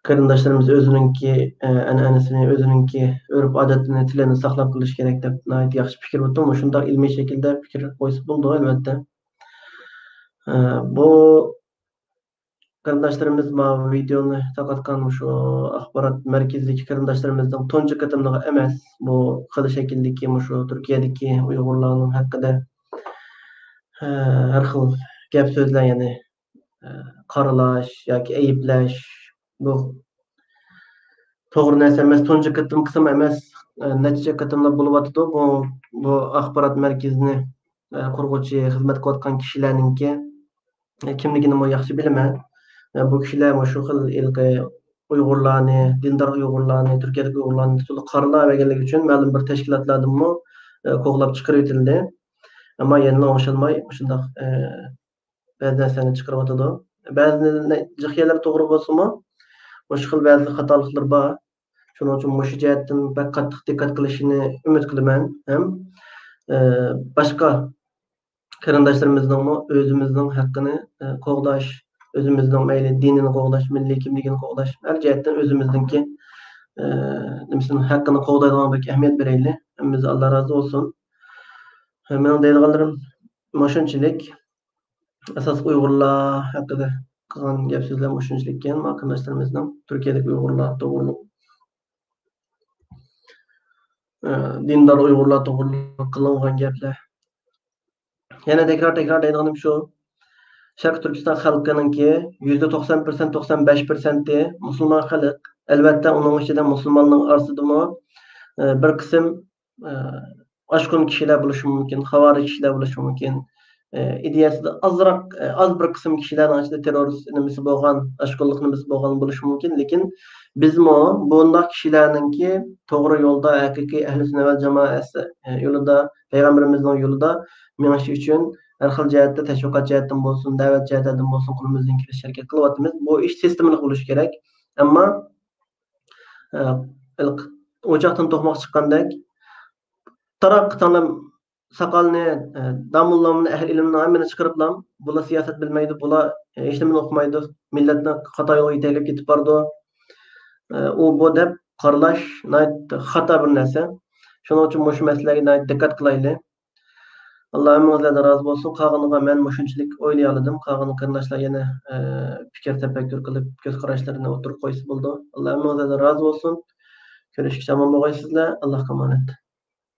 قېرىنداشلىرىمىز ئۆزىنىڭكى ئەنئەنىسىنى، ئۆزىنىڭكى ئۆرپ-ئادەتلىرىنى، تىلىنى ساقلاپ قېلىشى كېرەك دەپ ناھايىتى ياخشى پىكىر بوپتۇ. مۇشۇنداق ئىلمىي شەكىلدە پىكىر قويسا بولىدۇ، ئەلۋەتتە. بۇ قېرىنداشلىرىمىز ماۋۇ ۋىدېونى تارقاتقان مۇشۇ ئاخبارات مەركىزىدىكى قېرىنداشلىرىمىزنىڭ تۇنجى قېتىملىقى ئەمەس. بۇ خىل شەكىلدىكى مۇشۇ تۈركىيەدىكى ئۇيغۇرلارنىڭ ھەققىدە ھە، ھەر خىل گەپ سۆزلەر، يەنى ھە، قارىلاش ياكى ئەيىبلەش، بۇ توغرا نەرسە ئەمەس. تۇنجى قېتىمقىسىمۇ ئەمەس، ھە، نەچچە قېتىملار بولۇۋاتىدۇ. بۇ، بۇ ئاخبارات مەركىزىنى ھە، قۇرغۇچى، خىزمەت قىلىۋاتقان كىشىلەرنىڭكى ھە، كىملىكىنىمۇ ياخشى بىلىمەن. ھە، بۇ كىشىلەر مۇشۇ خىل ھېلىقى ئۇيغۇرلارنى، دىندار ئۇيغۇرلارنى، تۈركىيەدىكى ئۇيغۇرلارنى تولۇق قارىلاۋەرگەنلىكى ئۈچۈن مەلۇم بىر تەشكىلاتلاردىنمۇ ھە، قوغلاپ چىقىرىۋېتىلدى. ئەمما يەنىلا ئوڭشالماي مۇشۇنداق ھە، بەزى نەرسىلەرنى چىقىرىۋاتىدۇ. بەزى جىق يەرلەر توغرا بولسىمۇ، مۇشۇ خىل بەزى خاتالىقلار بار. شۇنىڭ ئۈچۈن مۇشۇ جەھەتتىن بەك قاتتىق دىققەت قىلىشىنى ئۈمىد قىلىمەن ھەم، ئە، باشقا قېرىنداشلىرىمىزنىڭمۇ ئۆزىمىزنىڭ ھەققىنى، ئە، قوغداش، ئۆزىمىزنىڭ مەيلى دىنىنى قوغداش، مىللىي كىملىكىنى قوغداش، ھەر جەھەتتىن ئۆزىمىزنىڭكى، ئە، نېمىسىنىڭ ھەققىنى قوغدايدىغانغا بەك ئەھمىيەت بېرەيلى. ھەممىمىزدىن ئاللا رازى بولسۇن. مېنىڭ دەيدىغانلىرىم مۇشۇنچىلىك. ئاساسلىق ئۇيغۇرلار ھەققىدە قىلغان گەپ سۆزلەر مۇشۇنچىلىككەن، ما قېرىنداشلىرىمىزنىڭ تۈركىيەدىكى ئۇيغۇرلار توغرۇلۇق، ئە، دىندار ئۇيغۇرلار توغرۇلۇق قىلىنغان گەپلەر. يەنە تەكرار تەكرار دەيدىغىنىم شۇ، شەرقىي تۈركىستان خەلقىنىڭكى يۈزدە توقسان پىرسەنت، توقسان بەش پىرسەنتى مۇسۇلمان خەلق. ئەلۋەتتە، ئۇنىڭ ئىچىدە مۇسۇلماننىڭ ئارىسىدىمۇ، ئە، بىر قىسىم ئاشقۇن كىشىلەر بولۇشى مۇمكىن، خاۋارىج كىشىلەر بولۇشى مۇمكىن. ئىدىيەسىدە ئازراق، ئاز بىر قىسىم كىشىلەرنىڭ ئىچىدە تېررورىست نېمىسى بولغان، ئاشقۇنلۇق نېمىسى بولغان بولۇشى مۇمكىن. لېكىن بىزمۇ بۇنداق كىشىلەرنىڭكى توغرا يولدا، ھەقىقىي ئەھلى سۈننە ۋەل جامائەت يولىدا، پەيغەمبىرىمىزنىڭ يولىدا مېڭىشى ئۈچۈن ھەر خىل جەھەتتە، تەشۋىقات جەھەتتىن بولسۇن، دەۋەت جەھەتلەردىن بولسۇن، قولىمىزدىن كېلىشىچە ھەرىكەت قىلىۋاتىمىز. بۇ ئىش سىستېمىلىق بولۇشى كېرەك. ئەمما ئوچاقتىن توقماق چىققاندەك، تاراق تالام ساقالنى، داموللامنى، ئەھلى ئىلىمنى ھەممىنى چىقىرىپلام، بۇلار سىياسەت بىلمەيدۇ، بۇلار ھېچنېمىنى ئۇقمايدۇ، مىللەتنى خاتا يولغا يېتەكلەپ كېتىپ بارىدۇ، ئۇ بۇ دەپ قارىلاش ناھايىتى خاتا بىر نەرسە. شۇنىڭ ئۈچۈن مۇشۇ مەسىلىلەرگە ناھايىتى دىققەت قىلايلى. ئاللا ھەممىڭىزلەردىن رازى بولسۇن. قالغىنىغا مەن مۇشۇنچىلىك ئويلىيالىدىم. قالغان قېرىنداشلار يەنە پىكىر تەپەككۇر قىلىپ، كۆز قاراشلىرىنى ئوتتۇرىغا قويسا بولىدۇ. ئاللا ھەممىڭىزلەردىن رازى بولسۇن. كۆرۈشكىچە ئامان بولغايسىزلەر. ئاللاھقا ئامانەت.